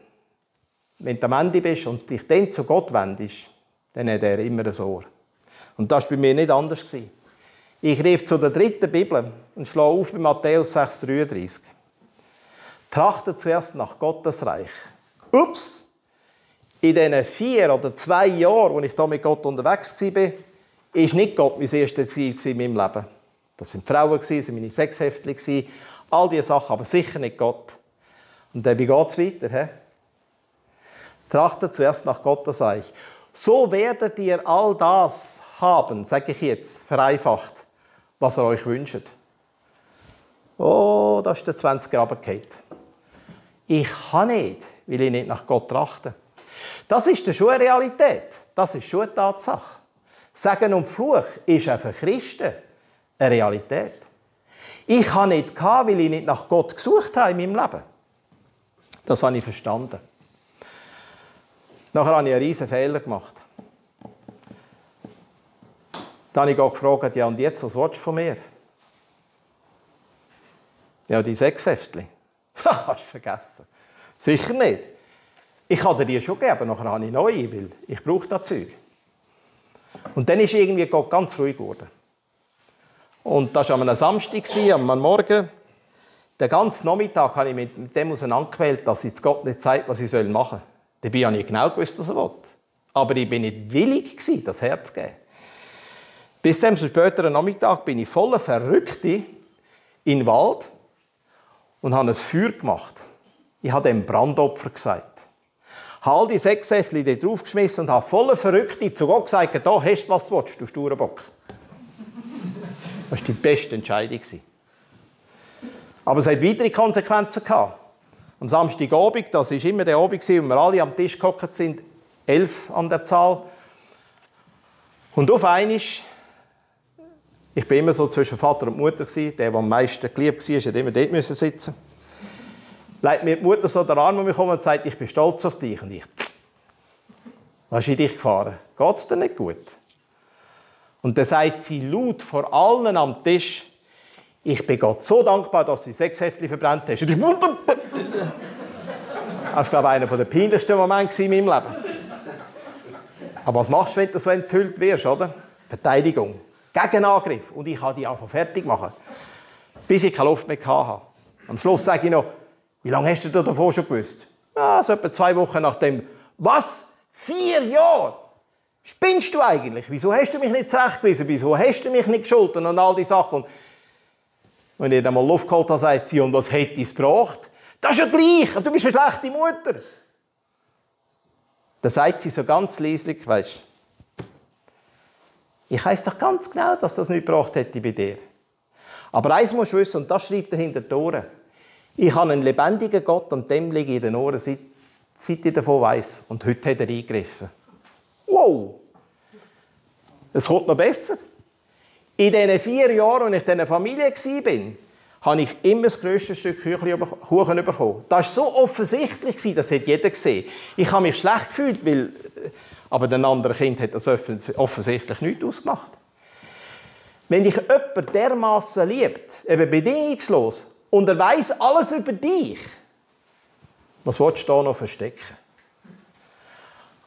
wenn du am Ende bist und dich dann zu Gott wendest, dann hat er immer ein Ohr. Und das war bei mir nicht anders. Ich rief zu der 3. Bibel und schlage auf bei Matthäus 6,33. Trachte zuerst nach Gottes Reich. Ups! In diesen 4 oder 2 Jahren, wo ich hier mit Gott unterwegs war, war nicht Gott mein erstes Ziel in meinem Leben. Das waren Frauen, das waren meine Sexheftchen, all diese Sachen, aber sicher nicht Gott. Und dann geht es weiter. He? Trachte zuerst nach Gottes Reich. So werdet ihr all das haben, sage ich jetzt, vereinfacht, was ihr euch wünscht. Oh, da ist der 20er runtergefallen. Ich kann nicht, weil ich nicht nach Gott trachte. Das ist schon eine Realität. Das ist schon eine Tatsache. Segen und Fluch ist auch für Christen eine Realität. Ich habe nicht gehabt, weil ich nicht nach Gott gesucht habe in meinem Leben. Das habe ich verstanden. Nachher habe ich einen riesen Fehler gemacht. Dann habe ich Gott gefragt, ja und jetzt, was willst du von mir? Ja, die 6 Heftchen. Hast du vergessen. Sicher nicht. Ich habe dir die schon gegeben, nachher habe ich neue, weil ich brauche das Zeug. Und dann ist irgendwie Gott ganz ruhig geworden. Und das war am Samstag, am Morgen. Den ganzen Nachmittag habe ich mit dem auseinandergewählt, dass jetzt Gott nicht sagt, was ich machen soll. Dabei habe ich genau gewusst, was er will. Aber ich war nicht willig, das Herz zu geben. Bis zum späteren Nachmittag bin ich voller Verrückte in den Wald und habe ein Feuer gemacht. Ich habe dem Brandopfer gesagt. Ich habe all die 6 Äpfel dort draufgeschmissen und habe voller Verrückte zu Gott gesagt, da hast du, was du willst, du sturer Bock. Das war die beste Entscheidung. Aber es hat weitere Konsequenzen gehabt. Am Samstagabend, das war immer der Abend, wo wir alle am Tisch gehockt sind, 11 an der Zahl. Und auf einmal, ich war immer so zwischen Vater und Mutter, der am meisten geliebt war, musste immer dort sitzen. Legt mir die Mutter so den Arm um mich herum und sagt, ich bin stolz auf dich. Und ich, was ist in dich gefahren? Geht es dir nicht gut? Und dann sagt sie laut vor allen am Tisch, ich bin Gott so dankbar, dass du die 6 Heftchen verbrannt hast. Und ich, das war, glaube ich, einer der peinlichsten Momente in meinem Leben. Aber was machst du, wenn du so enthüllt wirst, oder? Verteidigung, Gegenangriff. Und ich habe die einfach fertig machen, bis ich keine Luft mehr hatte. Am Schluss sage ich noch, wie lange hast du davon schon gewusst? Ja, so etwa 2 Wochen nachdem. Was? 4 Jahre? Spinnst du eigentlich? Wieso hast du mich nicht zurechtgewiesen? Wieso hast du mich nicht geschuldet? Und all die Sachen. Und wenn ich dann mal Luft geholt habe, sagt sie, und was hätte es gebracht? Das ist ja gleich, du bist eine schlechte Mutter. Dann sagt sie so ganz leislich, weisst du, ich weiss doch ganz genau, dass das nicht gebracht hätte bei dir. Aber eins musst du wissen, und das schreibt er hinter den Ohren. Ich habe einen lebendigen Gott und dem liege ich in den Ohren, seit ich davon weiss. Und heute hat er eingegriffen. Wow! Es kommt noch besser. In diesen 4 Jahren, als ich in dieser Familie war, habe ich immer das grösste Stück Kuchen bekommen. Das war so offensichtlich, das hat jeder gesehen. Ich habe mich schlecht gefühlt, weil, aber den anderen Kind hat das offensichtlich nichts ausgemacht. Wenn dich jemand dermassen liebt, eben bedingungslos, und er weiss alles über dich, was willst du da noch verstecken?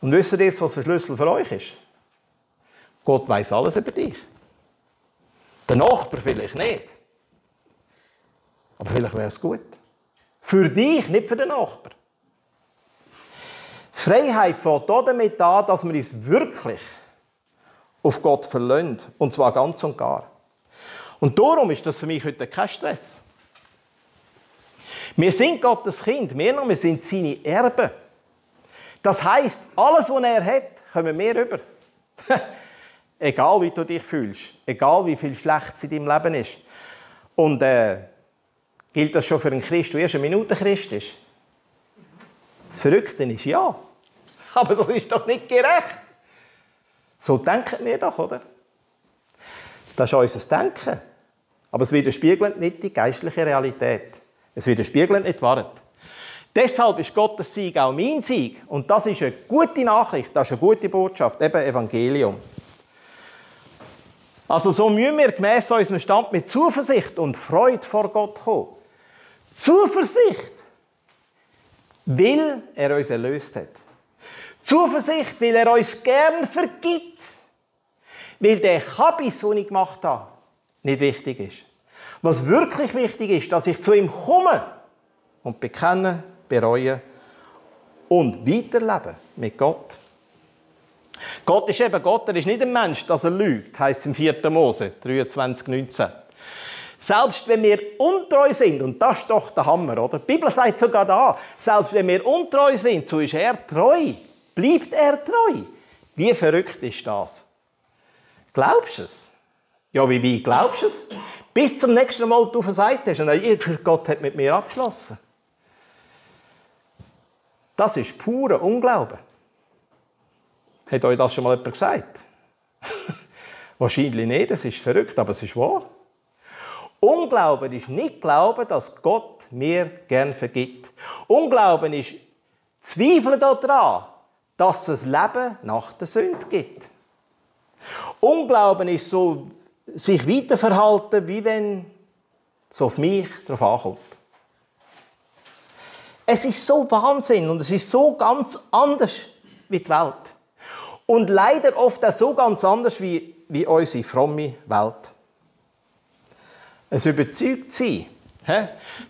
Und wisst ihr jetzt, was der Schlüssel für euch ist? Gott weiss alles über dich. Der Nachbar vielleicht nicht. Aber vielleicht wäre es gut. Für dich, nicht für den Nachbar. Freiheit fängt damit an, dass wir uns wirklich auf Gott verlassen. Und zwar ganz und gar. Und darum ist das für mich heute kein Stress. Wir sind Gottes Kind, wir sind seine Erben. Das heisst, alles, was er hat, kommen wir rüber. Egal, wie du dich fühlst, egal, wie viel Schlechtes in deinem Leben ist. Und gilt das schon für einen Christ, der erst eine Minute Christ ist? Das Verrückte ist ja. Aber das ist doch nicht gerecht. So denken wir doch, oder? Das ist unser Denken. Aber es widerspiegelt nicht die geistliche Realität. Es widerspiegelt nicht die Wahrheit. Deshalb ist Gottes Sieg auch mein Sieg. Und das ist eine gute Nachricht, das ist eine gute Botschaft, eben Evangelium. Also so müssen wir gemäss unserem Stand mit Zuversicht und Freude vor Gott kommen. Zuversicht, weil er uns erlöst hat. Zuversicht, weil er uns gern vergibt. Weil der Kabis, den ich gemacht habe, nicht wichtig ist. Was wirklich wichtig ist, dass ich zu ihm komme und bekenne, bereue und weiterlebe mit Gott. Gott ist eben Gott, er ist nicht ein Mensch, dass er lügt, heisst es im 4. Mose 23,19. Selbst wenn wir untreu sind, und das ist doch der Hammer, oder? Die Bibel sagt sogar da, selbst wenn wir untreu sind, so ist er treu. Bleibt er treu. Wie verrückt ist das? Glaubst du es? Ja, wie glaubst du es? Bis zum nächsten Mal du versagt hast und Gott hat mit mir abgeschlossen. Das ist purer Unglaube. Hat euch das schon mal jemand gesagt? Wahrscheinlich nicht, das ist verrückt, aber es ist wahr. Unglauben ist nicht Glauben, dass Gott mir gern vergibt. Unglauben ist Zweifel daran, dass es Leben nach der Sünde gibt. Unglauben ist so, sich weiterverhalten, wie wenn es auf mich drauf ankommt. Es ist so Wahnsinn und es ist so ganz anders wie die Welt. Und leider oft auch so ganz anders wie unsere fromme Welt. Es überzeugt sie,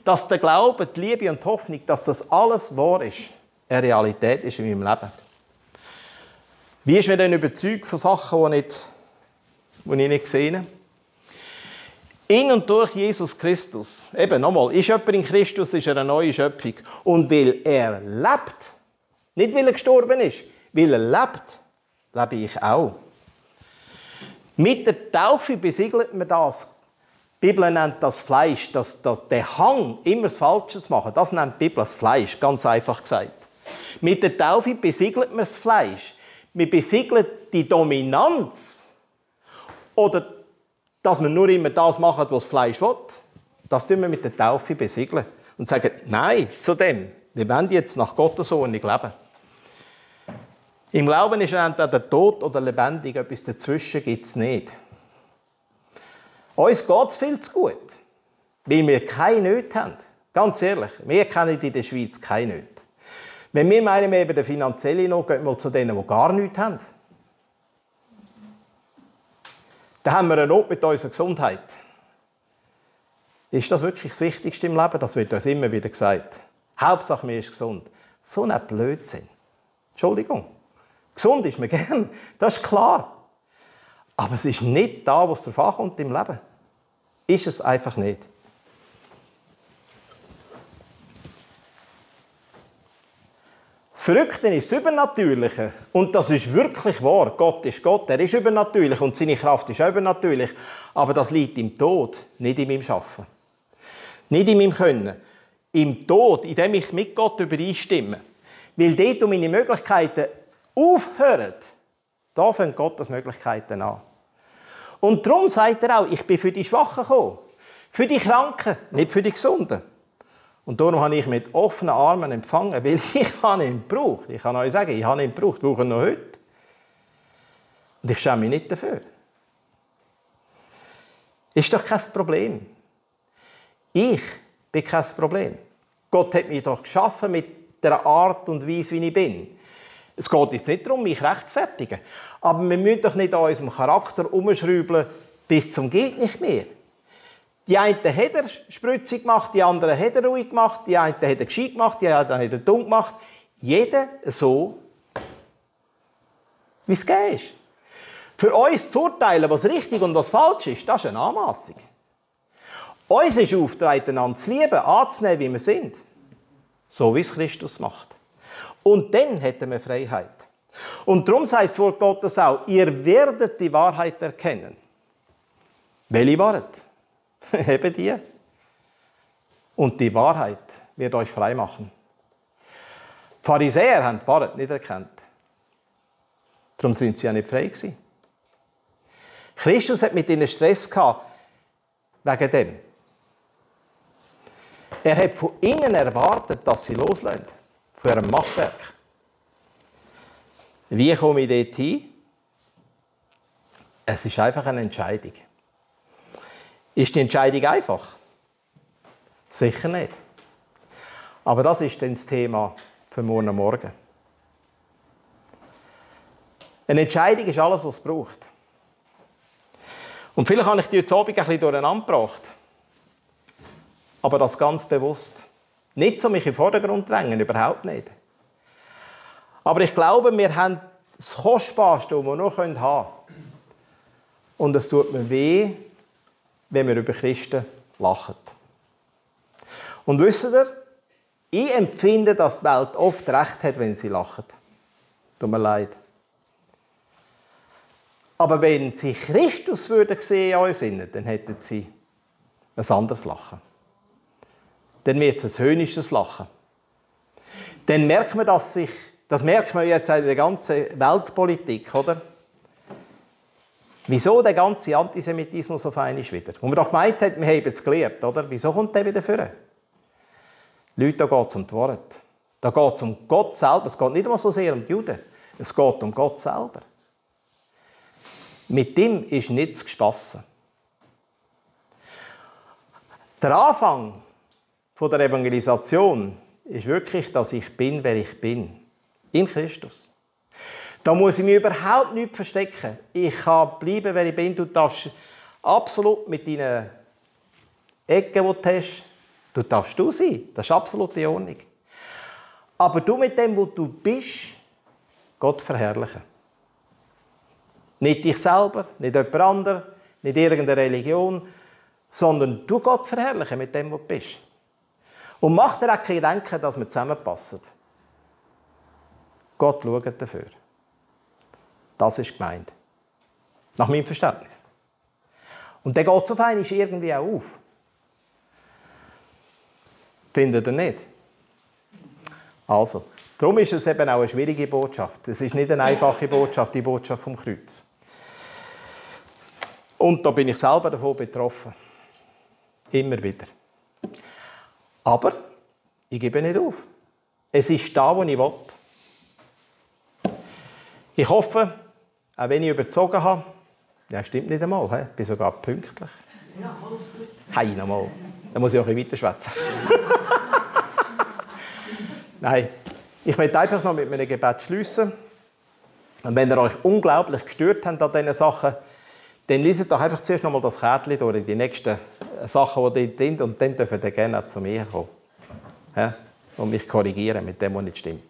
dass der Glaube, die Liebe und die Hoffnung, dass das alles wahr ist, eine Realität ist in meinem Leben. Wie ist man denn überzeugt von Sachen, die ich nicht sehe? In und durch Jesus Christus. Eben, nochmal, ist jemand in Christus, ist er eine neue Schöpfung. Und weil er lebt, nicht weil er gestorben ist, weil er lebt, lebe ich auch. Mit der Taufe besiegelt man das. Die Bibel nennt das Fleisch, der Hang, immer das Falsche zu machen. Das nennt die Bibel das Fleisch, ganz einfach gesagt. Mit der Taufe besiegelt man das Fleisch. Wir besiegeln die Dominanz. Oder dass wir nur immer das machen, was das Fleisch will. Das tun wir mit der Taufe besiegeln. Und sagen, nein, zu dem. Wir wollen jetzt nach Gottes Ordnung leben. Im Glauben ist entweder tot oder lebendig. Etwas dazwischen gibt es nicht. Uns geht es viel zu gut. Weil wir keine Nöte haben. Ganz ehrlich, wir kennen in der Schweiz keine Nöte. Wenn wir meinen, wir haben eine finanzielle Not, gehen wir zu denen, die gar nichts haben. Dann haben wir eine Not mit unserer Gesundheit. Ist das wirklich das Wichtigste im Leben? Das wird uns immer wieder gesagt. Hauptsache, mir ist gesund. So ein Blödsinn. Entschuldigung. Gesund ist man gern, das ist klar. Aber es ist nicht da, was darauf ankommt im Leben. Ist es einfach nicht. Das Verrückte ist das Übernatürliche. Und das ist wirklich wahr. Gott, er ist übernatürlich und seine Kraft ist übernatürlich. Aber das liegt im Tod, nicht in meinem Schaffen. Nicht in meinem Können. Im Tod, in dem ich mit Gott übereinstimme. Weil dort, wo meine Möglichkeiten aufhören, da fängt Gottes Möglichkeiten an. Und darum sagt er auch, ich bin für die Schwachen gekommen. Für die Kranken, nicht für die Gesunden. Und darum habe ich mit offenen Armen empfangen, weil ich habe ihn gebraucht. Ich kann euch sagen, ich habe ihn gebraucht, brauche ihn noch heute. Und ich schäme mich nicht dafür. Ist doch kein Problem. Ich bin kein Problem. Gott hat mich doch geschaffen mit der Art und Weise, wie ich bin. Es geht jetzt nicht darum, mich rechtfertigen. Aber wir müssen doch nicht an unserem Charakter umschrauben bis zum geht nicht mehr. Die einen hat er spritzig gemacht, die anderen hat er ruhig gemacht, die einen hat er gescheit gemacht, die anderen hat er dumm gemacht. Jeder so, wie es gegeben ist. Für uns zu urteilen, was richtig und was falsch ist, das ist eine Anmassung. Uns ist Auftrag, einander zu lieben, anzunehmen, wie wir sind. So wie es Christus macht. Und dann hätten wir Freiheit. Und darum sagt das Wort Gottes auch, ihr werdet die Wahrheit erkennen. Welche Wahrheit? Eben die. Und die Wahrheit wird euch frei machen. Die Pharisäer haben die Wahrheit nicht erkannt. Darum sind sie ja nicht frei gewesen. Christus hat mit ihnen Stress gehabt, wegen dem. Er hat von ihnen erwartet, dass sie loslassen. Von ihrem Machwerk. Wie komme ich dort hin? Es ist einfach eine Entscheidung. Ist die Entscheidung einfach? Sicher nicht. Aber das ist dann das Thema für morgen Morgen. Eine Entscheidung ist alles, was es braucht. Und vielleicht habe ich die heute Abend ein bisschen durcheinander gebracht. Aber das ganz bewusst. Nicht so mich in den Vordergrund drängen, überhaupt nicht. Aber ich glaube, wir haben das Kostbarste, das wir noch haben können. Und es tut mir weh, wenn wir über Christen lachen. Und wisst ihr, ich empfinde, dass die Welt oft recht hat, wenn sie lacht. Tut mir leid. Aber wenn sie Christus sehen in uns, dann hätten sie ein anderes Lachen. Dann wird es ein höhnisches Lachen. Dann merkt man, dass sich Das merkt man jetzt in der ganzen Weltpolitik, oder? Wieso der ganze Antisemitismus auf einmal wieder? Und man doch gemeint hat, wir haben es gelernt, oder? Wieso kommt der wieder vor? Leute, da geht es um die Wort. Da geht es um Gott selber. Es geht nicht immer so sehr um die Juden. Es geht um Gott selber. Mit dem ist nichts gespassen. Der Anfang der Evangelisation ist wirklich, dass ich bin, wer ich bin. In Christus. Da muss ich mich überhaupt nicht verstecken. Ich kann bleiben, wer ich bin. Du darfst absolut mit deinen Ecken, die du hast, du darfst du sein. Das ist absolut in Ordnung. Aber du mit dem, wo du bist, Gott verherrlichen. Nicht dich selber, nicht jemand anderes, nicht irgendeine Religion, sondern du Gott verherrlichen mit dem, wo du bist. Und mach dir auch kein Gedanken, dass wir zusammenpassen. Gott schaut dafür. Das ist gemeint. Nach meinem Verständnis. Und der geht so fein ist irgendwie auch auf. Findet ihr nicht? Also, darum ist es eben auch eine schwierige Botschaft. Es ist nicht eine einfache Botschaft, die Botschaft vom Kreuz. Und da bin ich selber davon betroffen. Immer wieder. Aber ich gebe nicht auf. Es ist da, wo ich will. Ich hoffe, auch wenn ich überzogen habe, ja, stimmt nicht einmal, ich bin sogar pünktlich. Ja, alles gut. Hey, nochmal. Dann muss ich auch ein bisschen weiterschwätzen. Nein, ich möchte einfach noch mit meinem Gebet schliessen. Und wenn ihr euch unglaublich gestört habt an diesen Sachen, dann liest doch einfach zuerst noch mal das Kärtchen durch, die nächsten Sachen, die dort sind, und dann dürft ihr gerne zu mir kommen. Ja? Und mich korrigieren mit dem, was nicht stimmt.